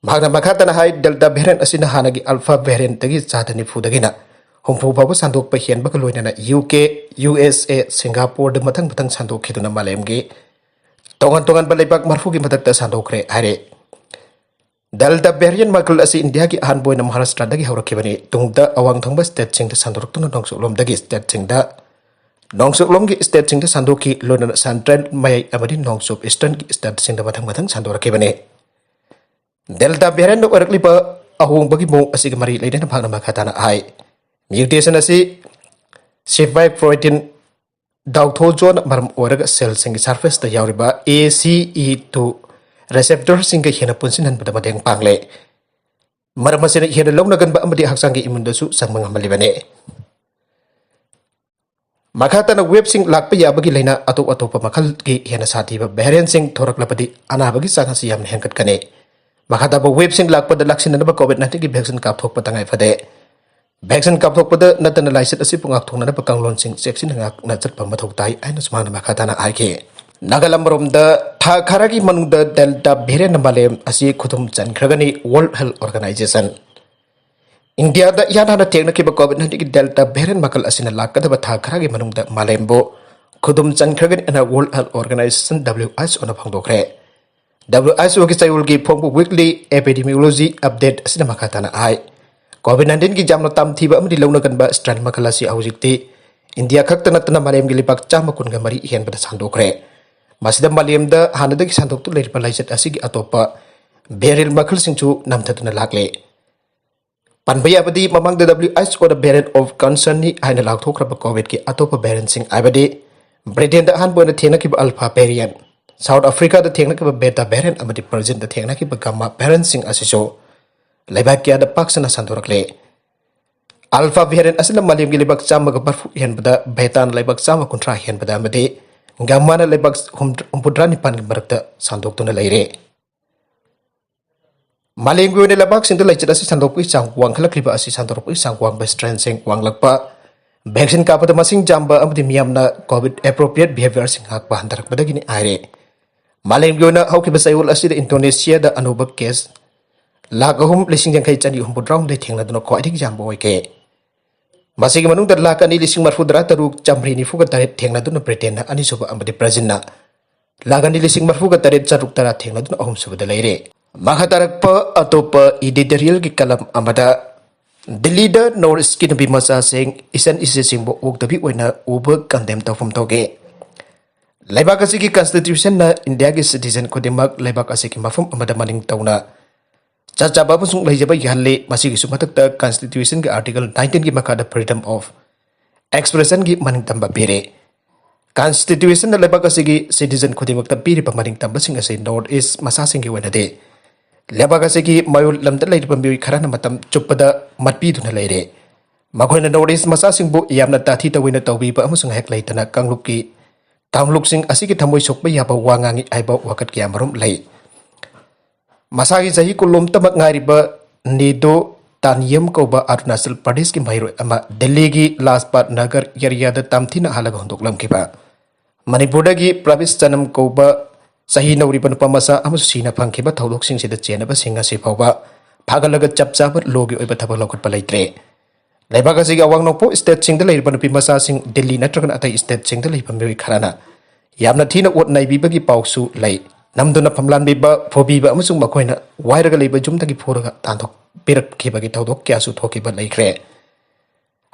ꯃꯍꯥꯛꯅ ꯃꯈꯥ ꯇꯥꯅ ꯍꯥꯏ, Delta variant ꯑꯁꯤꯅ ꯍꯥꯟꯅꯒꯤ Alpha variantꯇꯒꯤ ꯆꯥꯗ ꯅꯤꯐꯨꯗꯒꯤꯅ ꯍꯨꯝꯐꯨ ꯐꯥꯎꯕ ꯁꯟꯗꯣꯛꯄ ꯍꯦꯟꯕꯒ ꯂꯣꯏꯅꯅ ꯌꯨ ꯀꯦ, ꯌꯨ ꯑꯦꯁ ꯑꯦ, ꯁꯤꯡꯒꯥꯄꯨꯔꯗ ꯃꯊꯪ ꯃꯊꯪ ꯁꯟꯗꯣꯛꯈꯤꯗꯨꯅ ꯃꯥꯂꯦꯝꯒꯤ ꯇꯣꯉꯥꯟ ꯇꯣꯉꯥꯟꯕ ꯂꯩꯕꯥꯛ ꯃꯔꯤꯐꯨꯒꯤ ꯃꯊꯛꯇ ꯁꯟꯗꯣꯛꯈ꯭ꯔꯦ ꯍꯥꯏꯔꯦ꯫ Delta variant ꯃꯈꯜ ꯑꯁꯤ ꯏꯟꯗꯤꯌꯥꯒꯤ ꯑꯍꯥꯟꯕ ꯑꯣꯏꯅ ꯃꯍꯥꯔꯥꯁꯇ꯭ꯔꯗꯒꯤ ꯍꯧꯔꯛꯈꯤꯕꯅꯤ꯫ ꯇꯨꯡꯗ ꯑꯋꯥꯡ ꯊꯪꯕ stateꯁꯤꯡꯗ ꯁꯟꯗꯣꯔꯛꯇꯨꯅ ꯅꯣꯡꯆꯨꯞꯂꯣꯝꯗꯒꯤ stateꯁꯤꯡꯗ, ꯅꯣꯡꯆꯨꯞꯂꯣꯝꯒꯤ stateꯁꯤꯡꯗ ꯁꯟꯗꯣꯛꯈꯤ, ꯂꯣꯏꯅꯅ central, ꯃꯌꯥꯏ ꯑꯃꯗꯤ ꯅꯣꯡꯆꯨꯞ easternꯒꯤ stateꯁꯤꯡꯗ ꯃꯊꯪ ꯃꯊꯪ ꯁꯟꯗꯣꯔꯛꯈꯤꯕꯅꯤ꯫ Delta variantꯅ ꯑꯣꯏꯔꯛꯂꯤꯕ ꯑꯍꯣꯡꯕꯒꯤ ꯃꯑꯣꯡ ꯑꯁꯤꯒ ꯃꯔꯤ ꯂꯩꯅꯅ ꯃꯍꯥꯛꯅ ꯃꯈꯥ ꯇꯥꯅ ꯍꯥꯏ, mutation ꯑꯁꯤ spike protein dautozoneꯅ ꯃꯔꯝ ꯑꯣꯏꯔꯒ cellꯁꯤꯡꯒꯤ surfaceꯇ ꯌꯥꯎꯔꯤꯕ A C E two receptorꯁꯤꯡꯒ ꯍꯦꯟꯅ ꯄꯨꯟꯁꯤꯟꯍꯟꯕꯗ ꯃꯇꯦꯡ ꯄꯥꯡꯂꯦ꯫ ꯃꯔꯝ ꯑꯁꯤꯅ ꯍꯦꯟꯅ ꯂꯧꯅꯒꯟꯕ ꯑꯃꯗꯤ ꯍꯛꯆꯥꯡꯒꯤ immuneꯗꯁꯨ ꯆꯪꯕ ꯉꯝꯍꯜꯂꯤꯕꯅꯤ꯫ ꯃꯈꯥ ꯇꯥꯅ waveꯁꯤꯡ ꯂꯥꯛꯄ ꯌꯥꯕꯒꯤ ꯂꯥꯏꯅꯥ ꯑꯇꯣꯞ ꯑꯇꯣꯞꯄ ꯃꯈꯜꯒꯤ ꯍꯦꯟꯅ ꯁꯥꯊꯤꯕ variantꯁꯤꯡ ꯊꯣꯔꯛꯂꯕꯗꯤ ꯑꯅꯥꯕꯒꯤ ꯆꯥꯡ ꯑꯁꯤ ꯌꯥꯝꯅ ꯍꯦꯟꯒꯠꯀꯅꯤ꯫ ꯃꯈꯥ ꯇꯥꯕ waveꯁꯤꯡ ꯂꯥꯛꯄꯗ ꯂꯥꯛꯁꯤꯟꯅꯅꯕ COVID nineteenꯒꯤ vaccine ꯀꯥꯞꯊꯣꯛꯄ ꯇꯉꯥꯏ ꯐꯗꯦ꯫ Vaccine ꯀꯥꯞꯊꯣꯛꯄꯗ ꯅꯠꯇꯅ ꯂꯥꯏꯆꯠ ꯑꯁꯤꯕꯨ ꯉꯥꯛꯊꯣꯛꯅꯅꯕ ꯀꯥꯡꯂꯣꯟꯁꯤꯡ ꯆꯦꯛꯁꯤꯟꯅ ꯉꯥꯛꯅ ꯆꯠꯄ ꯃꯊꯧ ꯇꯥꯏ ꯍꯥꯏꯅꯁꯨ ꯃꯍꯥꯛꯅ ꯃꯈꯥ ꯇꯥꯅ ꯍꯥꯏꯈꯤ꯫ ꯅꯥꯒꯥꯂꯝ ꯃꯔꯣꯝꯗ ꯊꯥ ꯈꯔꯒꯤ ꯃꯅꯨꯡꯗ Delta variantꯅ ꯃꯥꯂꯦꯝ ꯑꯁꯤ ꯈꯨꯗꯨꯝ ꯆꯟꯈ꯭ꯔꯒꯅꯤ꯫ World Health Organization ꯏꯟꯗꯤꯌꯥꯗ ꯏꯍꯥꯟ ꯍꯥꯟꯅ ꯊꯦꯡꯅꯈꯤꯕ COVID nineteenꯒꯤ Delta variant ꯃꯈꯜ ꯑꯁꯤꯅ ꯂꯥꯛꯀꯗꯕ ꯊꯥ ꯈꯔꯒꯤ ꯃꯅꯨꯡꯗ ꯃꯥꯂꯦꯝꯕꯨ ꯈꯨꯗꯨꯝ ꯆꯟꯈ꯭ꯔꯒꯅꯤ ꯍꯥꯏꯅ World Health Organization, WHOꯅ ꯐꯣꯡꯗꯣꯛꯈ꯭ꯔꯦ꯫ WHOꯒꯤ ꯆꯌꯣꯜꯒꯤ ꯐꯣꯡꯕ weekly epidemiology update ꯑꯁꯤꯅ ꯃꯈꯥ ꯇꯥꯅ ꯍꯥꯏ, COVID nineteenꯒꯤ ꯌꯥꯝꯅ ꯇꯝꯊꯤꯕ ꯑꯃꯗꯤ ꯂꯧꯅꯒꯟꯕ strain ꯃꯈꯜ ꯑꯁꯤ ꯍꯧꯖꯤꯛꯇꯤ ꯏꯟꯗꯤꯌꯥ ꯈꯛꯇ ꯅꯠꯇꯅ ꯃꯥꯂꯦꯝꯒꯤ ꯂꯩꯕꯥꯛ ꯆꯥꯝꯃ ꯀꯨꯟꯒ ꯃꯔꯤ ꯍꯦꯟꯕꯗ ꯁꯟꯗꯣꯛꯈ꯭ꯔꯦ꯫ ꯃꯁꯤꯗ ꯃꯥꯂꯦꯝꯗ ꯍꯥꯟꯅꯗꯒꯤ ꯁꯟꯗꯣꯛꯇꯨꯅ ꯂꯩꯔꯤꯕ ꯂꯥꯏꯆꯠ ꯑꯁꯤꯒꯤ ꯑꯇꯣꯞꯄ variant ꯃꯈꯜꯁꯤꯡꯁꯨ ꯅꯝꯊꯗꯨꯅ ꯂꯥꯛꯂꯦ꯫ ꯄꯟꯕ ꯌꯥꯕꯗꯤ ꯃꯃꯥꯡꯗ WHOꯅ variant of concernꯅꯤ ꯍꯥꯏꯅ ꯂꯥꯎꯊꯣꯛꯈ꯭ꯔꯕ COVIDꯀꯤ ꯑꯇꯣꯞꯄ variantꯁꯤꯡ ꯍꯥꯏꯕꯗꯤ Britainꯗ ꯑꯍꯥꯟꯕ ꯑꯣꯏꯅ ꯊꯦꯡꯅꯈꯤꯕ Alpha variant, South Africaꯗ ꯊꯦꯡꯅꯈꯤꯕ Beta variant ꯑꯃꯗꯤ Brazilꯗ ꯊꯦꯡꯅꯈꯤꯕ Gamma variantꯁꯤꯡ ꯑꯁꯤꯁꯨ ꯂꯩꯕꯥꯛ ꯀꯌꯥꯗ ꯄꯥꯛ ꯁꯟꯅ ꯁꯟꯗꯣꯔꯛꯂꯦ꯫ Alpha variant ꯑꯁꯤꯅ ꯃꯥꯂꯦꯝꯒꯤ ꯂꯩꯕꯥꯛ ꯆꯥꯝꯃꯒ ꯃꯔꯤꯐꯨ ꯍꯦꯟꯕꯗ, Betaꯅ ꯂꯩꯕꯥꯛ ꯆꯥꯝꯃ ꯀꯨꯟꯊ꯭ꯔꯥ ꯍꯦꯟꯕꯗ ꯑꯃꯗꯤ Gammana ꯂꯩꯕꯥꯛ ꯍꯨꯝꯐꯨꯇꯔꯥ ꯅꯤꯄꯥꯟꯒꯤ ꯃꯔꯛꯇ ꯁꯟꯗꯣꯛꯇꯨꯅ ꯂꯩꯔꯦ꯫ ꯃꯥꯂꯦꯝꯒꯤ ꯑꯣꯏꯅ ꯂꯩꯕꯥꯛꯁꯤꯡꯗ ꯂꯥꯏꯆꯠ ꯑꯁꯤ ꯁꯟꯗꯣꯛꯄꯒꯤ ꯆꯥꯡ ꯋꯥꯡꯈꯠꯂꯛꯂꯤꯕ ꯑꯁꯤ ꯁꯟꯗꯣꯔꯛꯄꯒꯤ ꯆꯥꯡ ꯋꯥꯡꯕ strainꯁꯤꯡ ꯋꯥꯡꯂꯛꯄ, vaccine ꯀꯥꯞꯄꯗ ꯃꯁꯤꯡ ꯌꯥꯝꯕ ꯑꯃꯗꯤ ꯃꯤꯌꯥꯝꯅ COVID appropriate behaviorꯁꯤꯡ ꯉꯥꯛꯄ ꯍꯟꯊꯔꯛꯄꯗꯒꯤꯅꯤ ꯍꯥꯏꯔꯦ꯫ ꯃꯥꯂꯦꯝꯒꯤ ꯑꯣꯏꯅ ꯍꯧꯈꯤꯕ ꯆꯌꯣꯜ ꯑꯁꯤꯗ Indonesiaꯗ ꯑꯅꯧꯕ case ꯂꯥꯈ ꯑꯍꯨꯝ ꯂꯤꯁꯤꯡ ꯌꯥꯡꯈꯩ ꯆꯅꯤ ꯍꯨꯝꯐꯨꯇꯔꯥꯍꯨꯝꯗꯣꯏ ꯊꯦꯡꯅꯗꯨꯅ ꯈ꯭ꯋꯥꯏꯗꯒꯤ ꯌꯥꯝꯕ ꯑꯣꯏꯈꯤ꯫ ꯃꯁꯤꯒꯤ ꯃꯅꯨꯡꯗ ꯂꯥꯈ ꯑꯅꯤ ꯂꯤꯁꯤꯡ ꯃꯔꯤꯐꯨ ꯇꯔꯥ ꯇꯔꯨꯛ ꯆꯥꯃꯔꯤ ꯅꯤꯐꯨꯒ ꯇꯔꯦꯠ ꯊꯦꯡꯅꯗꯨꯅ ꯕ꯭ꯔꯤꯇꯦꯟꯅ ꯑꯅꯤꯁꯨꯕ ꯑꯃꯗꯤ ꯕ꯭ꯔꯥꯖꯤꯜꯅ ꯂꯥꯈ ꯑꯅꯤ ꯂꯤꯁꯤꯡ ꯃꯔꯤꯐꯨꯒ ꯇꯔꯦꯠ ꯆꯥꯇ꯭ꯔꯨꯛ ꯇꯔꯥ ꯊꯦꯡꯅꯗꯨꯅ ꯑꯍꯨꯝꯁꯨꯕꯗ ꯂꯩꯔꯦ꯫ ꯃꯈꯥ ꯇꯥꯔꯛꯄ ꯑꯇꯣꯞꯄ editorialꯒꯤ column ꯑꯃꯗ ꯗꯤꯜꯂꯤꯗ North Eastꯀꯤ ꯅꯨꯄꯤ ꯃꯆꯥꯁꯤꯡ ꯏꯆꯟ ꯏꯆꯦꯁꯤꯡꯕꯨ ꯑꯣꯛꯇꯕꯤ ꯑꯣꯏꯅ ꯎꯕ condemn ꯇꯧꯐꯝ ꯊꯣꯛꯏ꯫ ꯂꯩꯕꯥꯛ ꯑꯁꯤꯒꯤ constitutionꯅ ꯏꯟꯗꯤꯌꯥꯒꯤ citizen ꯈꯨꯗꯤꯡꯃꯛ ꯂꯩꯕꯥꯛ ꯑꯁꯤꯒꯤ ꯃꯐꯝ ꯑꯃꯗ ꯃꯅꯤꯡ ꯇꯧꯅ ꯆꯠꯆꯕ ꯑꯃꯁꯨꯡ ꯂꯩꯖꯕ ꯌꯥꯍꯜꯂꯤ꯫ ꯃꯁꯤꯒꯤꯁꯨ ꯃꯊꯛꯇ constitutionꯒꯤ article nineteenꯒꯤ ꯃꯈꯥꯗ freedom of expressionꯒꯤ ꯃꯅꯤꯡꯇꯝꯕ ꯄꯤꯔꯤ꯫ Constitutionꯅ ꯂꯩꯕꯥꯛ ꯑꯁꯤꯒꯤ citizen ꯈꯨꯗꯤꯡꯃꯛꯇ ꯄꯤꯔꯤꯕ ꯃꯅꯤꯡꯇꯝꯕꯁꯤꯡ ꯑꯁꯤ North East ꯃꯆꯥꯁꯤꯡꯒꯤ ꯑꯣꯏꯅꯗꯤ ꯂꯩꯕꯥꯛ ꯑꯁꯤꯒꯤ ꯃꯌꯣꯜ ꯂꯝꯗ ꯂꯩꯔꯤꯕ ꯃꯤꯑꯣꯏ ꯈꯔꯅ ꯃꯇꯝ ꯆꯨꯞꯄꯗ ꯃꯠꯄꯤꯗꯨꯅ ꯂꯩꯔꯦ꯫ ꯃꯈꯣꯏꯅ North East ꯃꯆꯥꯁꯤꯡꯕꯨ ꯌꯥꯝꯅ ꯇꯥꯊꯤ ꯇꯧꯑꯣꯏꯅ ꯇꯧꯕꯤꯕ ꯑꯃꯁꯨꯡ ꯉꯥꯏꯍꯥꯛ ꯂꯩꯇꯅ ꯀꯥꯡꯂꯨꯞꯀꯤ ꯀꯥꯡꯂꯨꯞꯁꯤꯡ ꯑꯁꯤꯒꯤ ꯊꯃꯣꯏ ꯁꯣꯛꯄ ꯌꯥꯕ ꯋꯥ ꯉꯥꯡꯏ ꯍꯥꯏꯕ ꯋꯥꯀꯠ ꯀꯌꯥ ꯃꯔꯨꯝ ꯂꯩ꯫ ꯃꯁꯥꯒꯤ ꯆꯍꯤ ꯀꯨꯟꯂꯣꯝꯇꯃꯛ ꯉꯥꯏꯔꯤꯕ ꯅꯤꯗꯣ ꯇꯥꯅꯤꯌꯝ ꯀꯧꯕ ꯑꯔꯨꯅꯥꯆꯜ ꯄ꯭ꯔꯗꯦꯁꯀꯤ ꯃꯍꯩꯔꯣꯏ ꯑꯃ ꯗꯤꯜꯂꯤꯒꯤ ꯂꯥꯖꯄꯥꯠ ꯅꯒꯔ ꯑꯦꯔꯤꯌꯥꯗ ꯇꯝꯊꯤꯅ ꯍꯥꯠꯂꯒ ꯍꯨꯟꯗꯣꯛꯂꯝꯈꯤꯕ꯫ ꯃꯅꯤꯄꯨꯔꯗꯒꯤ ꯄ꯭ꯔꯕꯤꯁ ꯆꯅꯝ ꯀꯧꯕ ꯆꯍꯤ ꯅꯧꯔꯤꯕ ꯅꯨꯄꯥ ꯃꯆꯥ ꯑꯃꯁꯨ ꯁꯤꯅ ꯐꯪꯈꯤꯕ ꯊꯧꯗꯣꯛꯁꯤꯡꯁꯤꯗ ꯆꯦꯟꯅꯕꯁꯤꯡ ꯉꯁꯤ ꯐꯥꯎꯕ ꯐꯥꯒꯠꯂꯒ ꯆꯞ ꯆꯥꯕ ꯂꯣꯒꯤ ꯑꯣꯏꯕ ꯊꯕꯛ ꯂꯧꯈꯠꯄ ꯂꯩꯇ꯭ꯔꯦ꯫ ꯂꯩꯕꯥꯛ ꯑꯁꯤꯒꯤ ꯑꯋꯥꯡ ꯅꯣꯡꯄꯣꯛ stateꯁꯤꯡꯗ ꯂꯩꯔꯤꯕ ꯅꯨꯄꯤ ꯃꯆꯥꯁꯤꯡ ꯗꯤꯜꯂꯤ ꯅꯠꯇ꯭ꯔꯒꯅ ꯑꯇꯩ stateꯁꯤꯡꯗ ꯂꯩꯕ ꯃꯤꯑꯣꯏ ꯈꯔꯅ ꯌꯥꯝꯅ ꯊꯤꯅ ꯑꯣꯠ ꯅꯩꯕꯤꯕꯒꯤ ꯄꯥꯎꯁꯨ ꯂꯩ꯫ ꯅꯝꯗꯨꯅ ꯐꯝꯂꯥꯟꯕꯤꯕ, ꯐꯨꯕꯤꯕ ꯑꯃꯁꯨꯡ ꯃꯈꯣꯏꯅ ꯋꯥꯏꯔꯒ ꯂꯩꯕ ꯌꯨꯝꯗꯒꯤ ꯐꯨꯔꯒ ꯇꯥꯟꯊꯣꯛꯄꯤꯔꯛꯈꯤꯕꯒꯤ ꯊꯧꯗꯣꯛ ꯀꯌꯥꯁꯨ ꯊꯣꯛꯈꯤꯕ ꯂꯩꯈ꯭ꯔꯦ꯫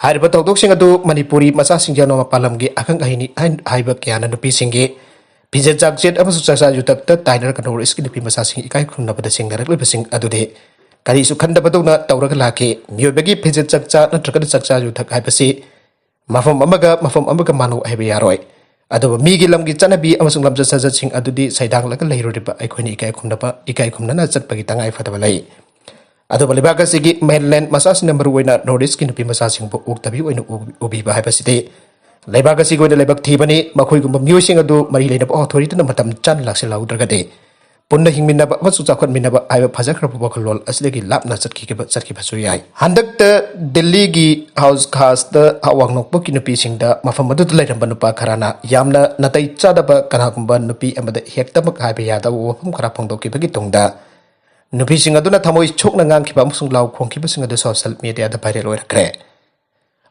ꯍꯥꯏꯔꯤꯕ ꯊꯧꯗꯣꯛꯁꯤꯡ ꯑꯗꯨ ꯃꯅꯤꯄꯨꯔꯤ ꯃꯆꯥꯁꯤꯡ ꯌꯥꯎꯅ ꯃꯄꯥꯟ ꯂꯝꯒꯤ ꯑꯈꯪ ꯑꯍꯩꯅꯤ ꯍꯥꯏ-, ꯍꯥꯏꯕ ꯀꯌꯥꯅ ꯅꯨꯄꯤꯁꯤꯡꯒꯤ ꯐꯤꯖꯦꯠ ꯆꯥꯛꯆꯦꯠ ꯑꯃꯁꯨꯡ ꯆꯥꯛꯆꯥ ꯌꯨꯊꯛꯇ ꯇꯥꯏꯅꯔꯒ North Eastꯀꯤ ꯅꯨꯄꯤ ꯃꯆꯥꯁꯤꯡ ꯏꯀꯥꯏ ꯈꯨꯝꯅꯕꯗ ꯆꯤꯡꯅꯔꯛꯂꯤꯕꯁꯤꯡ ꯑꯗꯨꯗꯤ ꯀꯔꯤꯁꯨ ꯈꯟꯗꯕꯗꯧꯅ ꯇꯧꯔꯒ ꯂꯥꯛꯈꯤ꯫ ꯃꯤꯑꯣꯏꯕꯒꯤ ꯐꯤꯖꯦꯠ ꯆꯥꯛꯆꯥ ꯅꯠꯇ꯭ꯔꯒꯅ ꯆꯥꯛꯆꯥ ꯌꯨꯊꯛ ꯍꯥꯏꯕꯁꯤ ꯃꯐꯝ ꯑꯃꯒ ꯃꯐꯝ ꯑꯃꯒ ꯃꯥꯟꯅꯧ ꯍꯥꯏꯕ ꯌꯥꯔꯣꯏ꯫ ꯑꯗꯨꯕꯨ ꯃꯤꯒꯤ ꯂꯝꯒꯤ ꯆꯠꯅꯕꯤ ꯑꯃꯁꯨꯡ ꯂꯝꯆꯠ ꯁꯥꯖꯠꯁꯤꯡ ꯑꯗꯨꯗꯤ ꯁꯩꯗꯥꯡꯂꯒ ꯂꯩꯔꯨꯔꯤꯕ ꯑꯩꯈꯣꯏꯅ ꯏꯀꯥꯏ ꯈꯨꯝꯅꯕ, ꯏꯀꯥꯏ ꯈꯨꯝꯅꯅ ꯆꯠꯄꯒꯤ ꯇꯉꯥꯏ ꯐꯗꯕ ꯂꯩ꯫ ꯑꯗꯨꯕꯨ ꯂꯩꯕꯥꯛ ꯑꯁꯤꯒꯤ mainland ꯃꯆꯥꯁꯤꯡꯅ ꯃꯔꯨꯑꯣꯏꯅ North Eastꯀꯤ ꯅꯨꯄꯤ ꯃꯆꯥꯁꯤꯡꯕꯨ ꯑꯣꯛꯇꯕꯤ ꯑꯣꯏꯅ ꯎ-, ꯎꯕꯤꯕ ꯍꯥꯏꯕꯁꯤꯗꯤ ꯂꯩꯕꯥꯛ ꯑꯁꯤꯒꯤ ꯑꯣꯏꯅ ꯂꯥꯏꯕꯛ ꯊꯤꯕꯅꯤ꯫ ꯃꯈꯣꯏꯒꯨꯝꯕ ꯃꯤꯑꯣꯏꯁꯤꯡ ꯑꯗꯨ ꯃꯔꯤ ꯂꯩꯅꯕ authorityꯅ ꯃꯇꯝ ꯆꯥꯅ ꯂꯥꯛꯁꯤꯜꯍꯧꯗ꯭ꯔꯒꯗꯤ ꯄꯨꯟꯅ ꯍꯤꯡꯃꯤꯟꯅꯕ ꯑꯃꯁꯨꯡ ꯆꯥꯎꯈꯠꯃꯤꯟꯅꯕ ꯍꯥꯏꯕ ꯐꯖꯈ꯭ꯔꯕ ꯋꯥꯈꯜꯂꯣꯟ ꯑꯁꯤꯗꯒꯤ ꯂꯥꯞꯅ ꯆꯠꯈꯤꯕ, ꯆꯠꯈꯤꯕꯁꯨ ꯌꯥꯏ꯫ ꯍꯟꯗꯛꯇ ꯗꯤꯜꯂꯤꯒꯤ ꯍꯥꯎꯁ ꯈꯥꯁꯇ ꯑꯋꯥꯡ ꯅꯣꯡꯄꯣꯛꯀꯤ ꯅꯨꯄꯤꯁꯤꯡꯗ ꯃꯐꯝ ꯑꯗꯨꯗ ꯂꯩꯔꯝꯕ ꯅꯨꯄꯥ ꯈꯔꯅ ꯌꯥꯝꯅ ꯅꯥꯇꯩ ꯆꯥꯗꯕ ꯀꯅꯥꯒꯨꯝꯕ ꯅꯨꯄꯤ ꯑꯃꯗ ꯍꯦꯛꯇꯃꯛ ꯍꯥꯏꯕ ꯌꯥꯗꯕ ꯋꯥꯐꯝ ꯈꯔ ꯐꯣꯡꯗꯣꯛꯈꯤꯕꯒꯤ ꯇꯨꯡꯗ ꯅꯨꯄꯤꯁꯤꯡ ꯑꯗꯨꯅ ꯊꯃꯣꯏ ꯁꯣꯛꯅ ꯉꯥꯡꯈꯤꯕ ꯑꯃꯁꯨꯡ ꯂꯥꯎ ꯈꯣꯡꯈꯤꯕꯁꯤꯡ ꯑꯗꯨ ꯁꯣꯁꯤꯌꯦꯜ ꯃꯤꯗꯤꯌꯥꯗ ꯚꯥꯏꯔꯦꯜ ꯑꯣꯏꯔꯛꯈ꯭ꯔꯦ꯫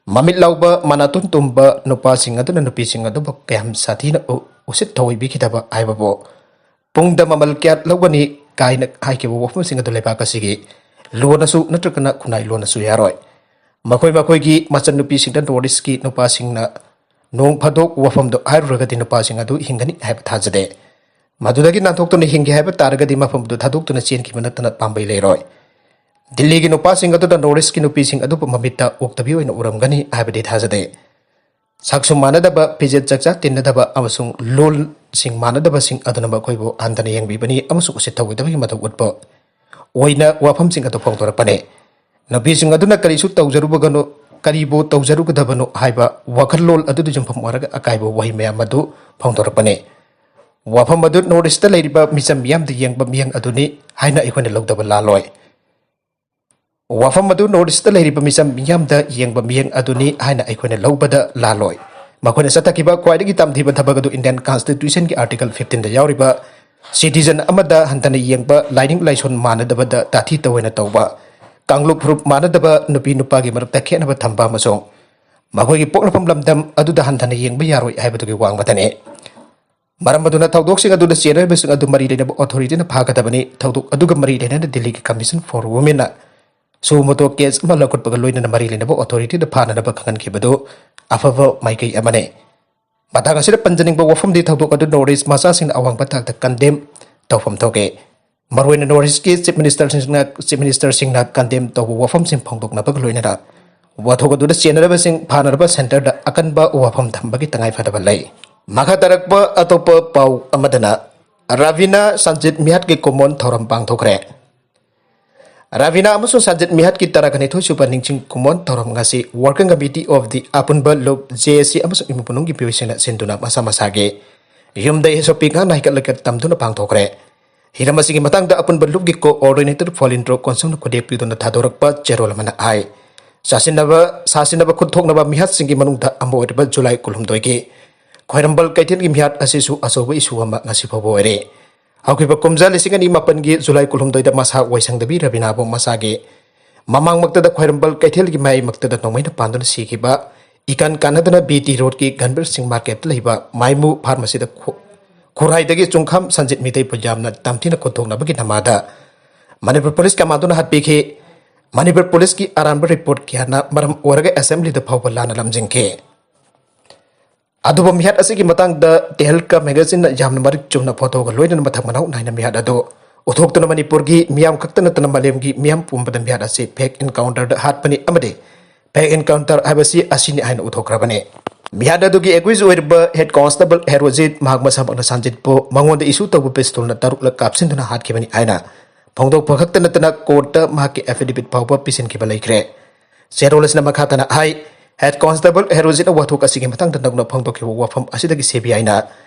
ꯃꯃꯤꯠ ꯂꯥꯎꯕ ꯃꯅꯥꯇꯣꯟ ꯇꯨꯝꯕ ꯅꯨꯄꯥꯁꯤꯡ ꯑꯗꯨꯅ ꯅꯨꯄꯤꯁꯤꯡ ꯑꯗꯨꯕꯨ ꯀꯌꯥꯝ ꯁꯥꯊꯤꯅ ꯎ-, ꯎꯁꯤꯠ ꯊꯑꯣꯏꯕꯤꯈꯤꯗꯕ ꯍꯥꯏꯕꯕꯨ, ꯄꯨꯡꯗ ꯃꯃꯜ ꯀꯌꯥ ꯂꯧꯒꯅꯤ ꯀꯥꯏꯅ ꯍꯥꯏꯈꯤꯕ ꯋꯥꯐꯝꯁꯤꯡ ꯑꯗꯨ ꯂꯩꯕꯥꯛ ꯑꯁꯤꯒꯤ ꯂꯣꯟꯅꯁꯨ ꯅꯠꯇ꯭ꯔꯒꯅ ꯈꯨꯟꯅꯥꯏ ꯂꯣꯟꯅꯁꯨ ꯌꯥꯔꯣꯏ꯫ ꯃꯈꯣꯏ ꯃꯈꯣꯏꯒꯤ ꯃꯆꯟꯅꯨꯄꯤꯁꯤꯡꯗ ꯅꯣꯔꯠ ꯏꯁꯀꯤ ꯅꯨꯄꯥꯁꯤꯡꯅ ꯅꯣꯡ ꯐꯥꯗꯣꯛ ꯋꯥꯐꯝꯗꯨ ꯍꯥꯏꯔꯨꯔꯒꯗꯤ ꯅꯨꯄꯥꯁꯤꯡ ꯑꯗꯨ ꯍꯤꯡꯒꯅꯤ ꯍꯥꯏꯕ ꯊꯥꯖꯗꯦ꯫ ꯃꯗꯨꯗꯒꯤ ꯅꯥꯟꯊꯣꯛꯇꯨꯅ ꯍꯤꯡꯒꯦ ꯍꯥꯏꯕ ꯇꯥꯔꯒꯗꯤ ꯃꯐꯝꯗꯨ ꯊꯥꯗꯣꯛꯇꯨꯅ ꯆꯦꯟꯈꯤꯕ ꯅꯠꯇꯅ ꯄꯥꯝꯕꯩ ꯂꯩꯔꯣꯏ꯫ ꯗꯤꯜꯂꯤꯒꯤ ꯅꯨꯄꯥꯁꯤꯡ ꯑꯗꯨꯗ ꯅꯣꯔꯠ ꯏꯁꯀꯤ ꯅꯨꯄꯤꯁꯤꯡ ꯑꯗꯨꯕꯨ ꯃꯃꯤꯠꯇ ꯑꯣꯛꯇꯕꯤ ꯑꯣꯏꯅ ꯎꯔꯝꯒꯅꯤ ꯍꯥꯏꯕꯗꯤ ꯊꯥꯖꯗꯦ꯫ ꯁꯛꯁꯨ ꯃꯥꯟꯅꯗꯕ, ꯐꯤꯖꯦꯠ ꯆꯥꯛꯆꯥ ꯇꯤꯟꯅꯗꯕ ꯑꯃꯁꯨꯡ ꯂꯣꯜꯁꯤꯡ ꯃꯥꯟꯅꯗꯕꯁꯤꯡ ꯑꯗꯨꯅ ꯃꯈꯣꯏꯕꯨ ꯍꯟꯊꯅ ꯌꯦꯡꯕꯤꯕꯅꯤ ꯑꯃꯁꯨꯡ ꯎꯁꯤꯠ ꯊꯧꯑꯣꯏꯗꯕꯒꯤ ꯃꯇꯧ ꯎꯠꯄ ꯑꯣꯏꯅ ꯋꯥꯐꯝꯁꯤꯡ ꯑꯗꯨ ꯐꯣꯡꯗꯣꯔꯛꯄꯅꯤ꯫ ꯅꯨꯄꯤꯁꯤꯡ ꯑꯗꯨꯅ ꯀꯔꯤꯁꯨ ꯇꯧꯖꯔꯨꯕꯒꯅꯨ, ꯀꯔꯤꯕꯨ ꯇꯧꯖꯔꯨꯒꯗꯕꯅꯣ ꯍꯥꯏꯕ ꯋꯥꯈꯜꯂꯣꯟ ꯑꯗꯨꯗ ꯌꯨꯝꯐꯝ ꯑꯣꯏꯔꯒ ꯑꯀꯥꯏꯕ ꯋꯥꯍꯩ ꯃꯌꯥꯝ ꯑꯗꯨ ꯐꯣꯡꯗꯣꯔꯛꯄꯅꯤ꯫ ꯋꯥꯐꯝ ꯑꯗꯨ ꯅꯣꯔꯠ ꯏꯁꯇ ꯂꯩꯔꯤꯕ ꯃꯤꯆꯝ ꯃꯤꯌꯥꯝꯗ ꯌꯦꯡꯕ ꯃꯤꯠꯌꯦꯡ ꯑꯗꯨꯅꯤ ꯍꯥꯏꯅ ꯑꯩꯈꯣꯏꯅ ꯂꯧꯗꯕ ꯂꯥꯜꯂꯣꯏ꯫ ꯋꯥꯐꯝ ꯑꯗꯨ ꯅꯣꯔꯠ ꯏꯁꯇ ꯂꯩꯔꯤꯕ ꯃꯤꯆꯝ ꯃꯤꯌꯥꯝꯗ ꯌꯦꯡꯕ ꯃꯤꯠꯌꯦꯡ ꯑꯗꯨꯅꯤ ꯍꯥꯏꯅ ꯑꯩꯈꯣꯏꯅ ꯂꯧꯕꯗ ꯂꯥꯜꯂꯣꯏ꯫ ꯃꯈꯣꯏꯅ ꯆꯠꯊꯈꯤꯕ ꯈ꯭ꯋꯥꯏꯗꯒꯤ ꯇꯝꯊꯤꯕ ꯊꯕꯛ ꯑꯗꯨ ꯏꯟꯗꯤꯌꯟ ꯀꯟꯁꯇꯤꯇ꯭ꯌꯨꯁꯟꯒꯤ ꯑꯥꯔꯇꯤꯀꯜ ꯐꯤꯐꯇꯤꯟꯗ ꯌꯥꯎꯔꯤꯕ ꯁꯤꯇꯤꯖꯟ ꯑꯃꯗ ꯍꯟꯊꯅ ꯌꯦꯡꯕ, ꯂꯥꯏꯅꯤꯡ ꯂꯥꯏꯁꯣꯟ ꯃꯥꯟꯅꯗꯕꯗ ꯇꯥꯊꯤ ꯇꯧꯑꯣꯏꯅ ꯇꯧꯕ, ꯀꯥꯡꯂꯨꯞ ꯐꯨꯔꯨꯞ ꯃꯥꯟꯅꯗꯕ, ꯅꯨꯄꯤ ꯅꯨꯄꯥꯒꯤ ꯃꯔꯛꯇ ꯈꯦꯠꯅꯕ ꯊꯝꯕ ꯑꯃꯁꯨꯡ ꯃꯈꯣꯏꯒꯤ ꯄꯣꯛꯅꯐꯝ ꯂꯝꯗꯝ ꯑꯗꯨꯗ ꯍꯟꯊꯅ ꯌꯦꯡꯕ ꯌꯥꯔꯣꯏ ꯍꯥꯏꯕꯗꯨꯒꯤ ꯋꯥꯡꯃꯗꯅꯤ꯫ ꯃꯔꯝ ꯑꯗꯨꯅ ꯊꯧꯗꯣꯛꯁꯤꯡ ꯑꯗꯨꯗ ꯆꯦꯟꯅꯔꯤꯕꯁꯤꯡ ꯑꯗꯨ ꯃꯔꯤ ꯂꯩꯅꯕ ꯑꯣꯊꯣꯔꯤꯇꯤꯅ ꯐꯥꯒꯗꯕꯅꯤ꯫ ꯊꯧꯗꯣꯛ ꯑꯗꯨꯒ ꯃꯔꯤ ꯂꯩꯅꯅ ꯗꯤꯜꯂꯤꯒꯤ ꯀꯃꯤꯁꯟ ꯐꯣꯔ ꯋꯨꯃꯦꯟꯅ ꯁꯨ ꯃꯣꯇꯣ ꯀꯦꯁ ꯑꯃ ꯂꯧꯈꯠꯄꯒ ꯂꯣꯏꯅꯅ ꯃꯔꯤ ꯂꯩꯅꯕ ꯑꯣꯊꯣꯔꯤꯇꯤꯗ ꯐꯥꯅꯅꯕ ꯈꯪꯍꯟꯈꯤꯕꯗꯨ ꯑꯐꯕ ꯃꯥꯏꯀꯩ ꯑꯃꯅꯤ꯫ ꯃꯇꯥꯡ ꯑꯁꯤꯗ ꯄꯟꯖꯅꯤꯡꯕ ꯋꯥꯐꯝꯗꯤ ꯊꯧꯗꯣꯛ ꯑꯗꯨ ꯅꯣꯔꯠ ꯏꯁ ꯃꯆꯥꯁꯤꯡꯅ ꯑꯋꯥꯡꯕ ꯊꯥꯛꯇ ꯀꯟꯗꯦꯝ ꯇꯧꯐꯝ ꯊꯣꯛꯏ꯫ ꯃꯔꯨꯑꯣꯏꯅ ꯅꯣꯔꯠ ꯏꯁꯀꯤ ꯆꯤꯐ ꯃꯤꯅꯤꯁꯇꯔꯁꯤꯡꯅ, ꯆꯤꯐ ꯃꯤꯅꯤꯁꯇꯔꯁꯤꯡꯅ ꯀꯟꯗꯦꯝ ꯇꯧꯕ ꯋꯥꯐꯝꯁꯤꯡ ꯐꯣꯡꯗꯣꯛꯅꯕꯒ ꯂꯣꯏꯅꯅ ꯋꯥꯊꯣꯛ ꯑꯗꯨꯗ ꯆꯦꯟꯅꯔꯕꯁꯤꯡ ꯐꯥꯅꯅꯕ ꯁꯦꯟꯇꯔꯗ ꯑꯀꯟꯕ ꯋꯥꯐꯝ ꯊꯝꯕꯒꯤ ꯇꯉꯥꯏꯐꯗꯕ ꯂꯩ꯫ ꯃꯈꯥ ꯇꯥꯔꯛꯄ ꯑꯇꯣꯞꯄ ꯄꯥꯎ ꯑꯃꯗꯅ ꯔꯥꯕꯤꯅꯥ ꯁꯟꯖꯤꯠ ꯃꯤꯍꯠꯀꯤ ꯀꯨꯝꯑꯣꯟ ꯊꯧꯔꯝ ꯄꯥꯡꯊꯣꯛꯈ꯭ꯔꯦ꯫ ꯔꯥꯕꯤꯅꯥ ꯑꯃꯁꯨꯡ ꯁꯟꯖꯤꯠ ꯃꯤꯍꯠꯀꯤ ꯇꯔꯥꯒ ꯅꯤꯊꯣꯏ ꯁꯨꯕ ꯅꯤꯡꯁꯤꯡ ꯀꯨꯝꯑꯣꯟ ꯊꯧꯔꯝ ꯉꯁꯤ Working Committee of the ꯑꯄꯨꯟꯕ ꯂꯨꯞ, ꯖꯦ ꯑꯦ ꯁꯤ ꯑꯃꯁꯨꯡ ꯏꯃꯨꯡ ꯃꯅꯨꯡꯒꯤ ꯃꯤꯑꯣꯏꯁꯤꯡꯅ ꯁꯤꯟꯗꯨꯅ ꯃꯁꯥ ꯃꯁꯥꯒꯤ ꯌꯨꯝꯗ ꯍꯦꯁꯣꯄꯤ ꯉꯥꯛꯅ ꯍꯩꯀꯠ ꯂꯩꯀꯠ ꯇꯝꯗꯨꯅ ꯄꯥꯡꯊꯣꯛꯈ꯭ꯔꯦ꯫ ꯍꯤꯔꯝ ꯑꯁꯤꯒꯤ ꯃꯇꯥꯡꯗ ꯑꯄꯨꯟꯕ ꯂꯨꯞꯀꯤ ꯀꯣꯑꯣꯔꯗꯤꯅꯦꯇꯔ ꯐꯣꯂꯤꯟꯗ꯭ꯔꯣ ꯀꯣꯟꯁꯝꯅ ꯈꯨꯗꯦꯞ ꯄꯤꯗꯨꯅ ꯊꯥꯗꯣꯔꯛꯄ ꯆꯦꯔꯣꯜ ꯑꯃꯅ ꯍꯥꯏ, ꯆꯥꯁꯤꯟꯅꯕ, ꯁꯥꯁꯤꯟꯅꯕ ꯈꯨꯠ ꯊꯣꯛꯅꯕ ꯃꯤꯍꯥꯠꯁꯤꯡꯒꯤ ꯃꯅꯨꯡꯗ ꯑꯃ ꯑꯣꯏꯔꯤꯕ ꯖꯨꯂꯥꯏ ꯀꯨꯟꯍꯨꯝꯗꯣꯏꯒꯤ ꯈ꯭ꯋꯥꯏꯔꯝꯕꯜ ꯀꯩꯊꯦꯜꯒꯤ ꯃꯤꯍꯥꯠ ꯑꯁꯤꯁꯨ ꯑꯆꯧꯕ ꯏꯁꯨ ꯑꯃ ꯉꯁꯤ ꯐꯥꯎꯕ ꯑꯣꯏꯔꯤ꯫ ꯍꯧꯈꯤꯕ ꯀꯨꯝꯖꯥ ꯂꯤꯁꯤꯡ ꯑꯅꯤ ꯃꯥꯄꯟꯒꯤ ꯖꯨꯂꯥꯏ ꯀꯨꯟꯍꯨꯝꯗꯣꯏꯗ ꯃꯁꯥ ꯋꯥꯏꯁꯪꯗꯕꯤ ꯔꯕꯤꯅꯥꯕꯨ ꯃꯁꯥꯒꯤ ꯃꯃꯥꯡꯃꯛꯇꯗ ꯈ꯭ꯋꯥꯏꯔꯝꯕꯜ ꯀꯩꯊꯦꯜꯒꯤ ꯃꯌꯥꯏꯃꯛꯇꯗ ꯅꯣꯡꯃꯩꯅ ꯄꯥꯟꯗꯨꯅ ꯁꯤꯈꯤꯕ ꯏꯀꯥꯟ ꯀꯥꯟꯅꯗꯅ ꯕꯤ ꯇꯤ ꯔꯣꯗꯀꯤ ꯒꯟꯕꯤꯔ ꯁꯤꯡ ꯃꯥꯔꯀꯦꯠꯇ ꯂꯩꯕ ꯃꯥꯏꯃꯨ ꯐꯥꯔꯃꯥꯁꯤꯗ ꯈꯨ-, ꯈꯨꯔꯥꯏꯗꯒꯤ ꯆꯨꯡꯈꯥꯝ ꯁꯟꯖꯤꯠ ꯃꯤꯇꯩꯕꯨ ꯌꯥꯝꯅ ꯇꯝꯊꯤꯅ ꯀꯣꯟꯊꯣꯛꯅꯕꯒꯤ ꯅꯃꯥꯗ ꯃꯅꯤꯄꯨꯔ ꯄꯨꯂꯤꯁ ꯀꯃꯥꯟꯗꯣꯅ ꯍꯥꯠꯄꯤꯈꯤ꯫ ꯃꯅꯤꯄꯨꯔ ꯄꯨꯂꯤꯁꯀꯤ ꯑꯔꯥꯟꯕ ꯔꯤꯄꯣꯔꯠ ꯀꯌꯥꯅ ꯃꯔꯝ ꯑꯣꯏꯔꯒ ꯑꯦꯁꯦꯝꯕ꯭ꯂꯤꯗ ꯐꯥꯎꯕ ꯂꯥꯟꯅ ꯂꯝꯖꯤꯡꯈꯤ꯫ ꯑꯗꯨꯕꯨ ꯃꯤꯍꯥꯠ ꯑꯁꯤꯒꯤ ꯃꯇꯥꯡꯗ ꯇꯦꯍꯜꯀꯥ ꯃꯦꯒꯥꯖꯤꯟꯅ ꯌꯥꯝꯅ ꯃꯔꯤꯛ ꯆꯨꯝꯅ ꯐꯣꯇꯣꯒ ꯂꯣꯏꯅꯅ ꯃꯊꯪ ꯃꯅꯥꯎ ꯅꯥꯏꯅ ꯃꯤꯍꯥꯠ ꯑꯗꯨ ꯎꯠꯊꯣꯛꯇꯨꯅ ꯃꯅꯤꯄꯨꯔꯒꯤ ꯃꯤꯌꯥꯝ ꯈꯛꯇ ꯅꯠꯇꯅ ꯃꯥꯂꯦꯝꯒꯤ ꯃꯤꯌꯥꯝ ꯄꯨꯝꯕꯗ ꯃꯤꯍꯥꯠ ꯑꯁꯤ ꯐꯦꯛ ꯏꯟꯀꯥꯎꯟꯇꯔꯗ ꯍꯥꯠꯄꯅꯤ ꯑꯃꯗꯤ ꯐꯦꯛ ꯏꯟꯀꯥꯎꯟꯇꯔ ꯍꯥꯏꯕꯁꯤ ꯑꯁꯤꯅꯤ ꯍꯥꯏꯅ ꯎꯠꯊꯣꯛꯈ꯭ꯔꯕꯅꯤ꯫ ꯃꯤꯍꯥꯠ ꯑꯗꯨꯒꯤ ꯑꯦꯀ꯭ꯌꯨꯖ ꯑꯣꯏꯔꯤꯕ ꯍꯦꯗ ꯀꯣꯟꯁꯇꯦꯕꯜ ꯍꯦꯔꯣꯖꯤꯠ ꯃꯍꯥꯛ ꯃꯁꯥꯃꯛꯅ ꯁꯟꯖꯤꯠꯄꯨ ꯃꯉꯣꯟꯗ ꯏꯁꯨ ꯇꯧꯕ ꯄꯤꯁꯇꯣꯜꯅ ꯇꯔꯨꯛꯂꯛ ꯀꯥꯞꯁꯤꯟꯗꯨꯅ ꯍꯥꯠꯈꯤꯕꯅꯤ ꯍꯥꯏꯅ ꯐꯣꯡꯗꯣꯛꯄ ꯈꯛꯇ ꯅꯠꯇꯅ ꯀꯣꯔꯠꯇ ꯃꯍꯥꯛꯀꯤ ꯑꯦꯐꯤꯗꯦꯕꯤꯠ ꯐꯥꯎꯕ ꯄꯤꯁꯤꯟꯈꯤꯕ ꯂꯩꯈ꯭ꯔꯦ꯫ ꯆꯦꯔꯣꯜ ꯑꯁꯤꯅ ꯃꯈꯥ ꯇꯥꯅ ꯍꯥꯏ, ꯍꯦꯗ ꯀꯣꯟꯁꯇꯦꯕꯜ ꯍꯦꯔꯣꯖꯤꯠꯅ ꯋꯥꯊꯣꯛ ꯑꯁꯤꯒꯤ ꯃꯇꯥꯡꯗ ꯅꯧꯅ ꯐꯣꯡꯗꯣꯛꯈꯤꯕ ꯋꯥꯐꯝ ꯑꯁꯤꯗꯒꯤ ꯁꯤ ꯕꯤ ꯑꯥꯏꯅ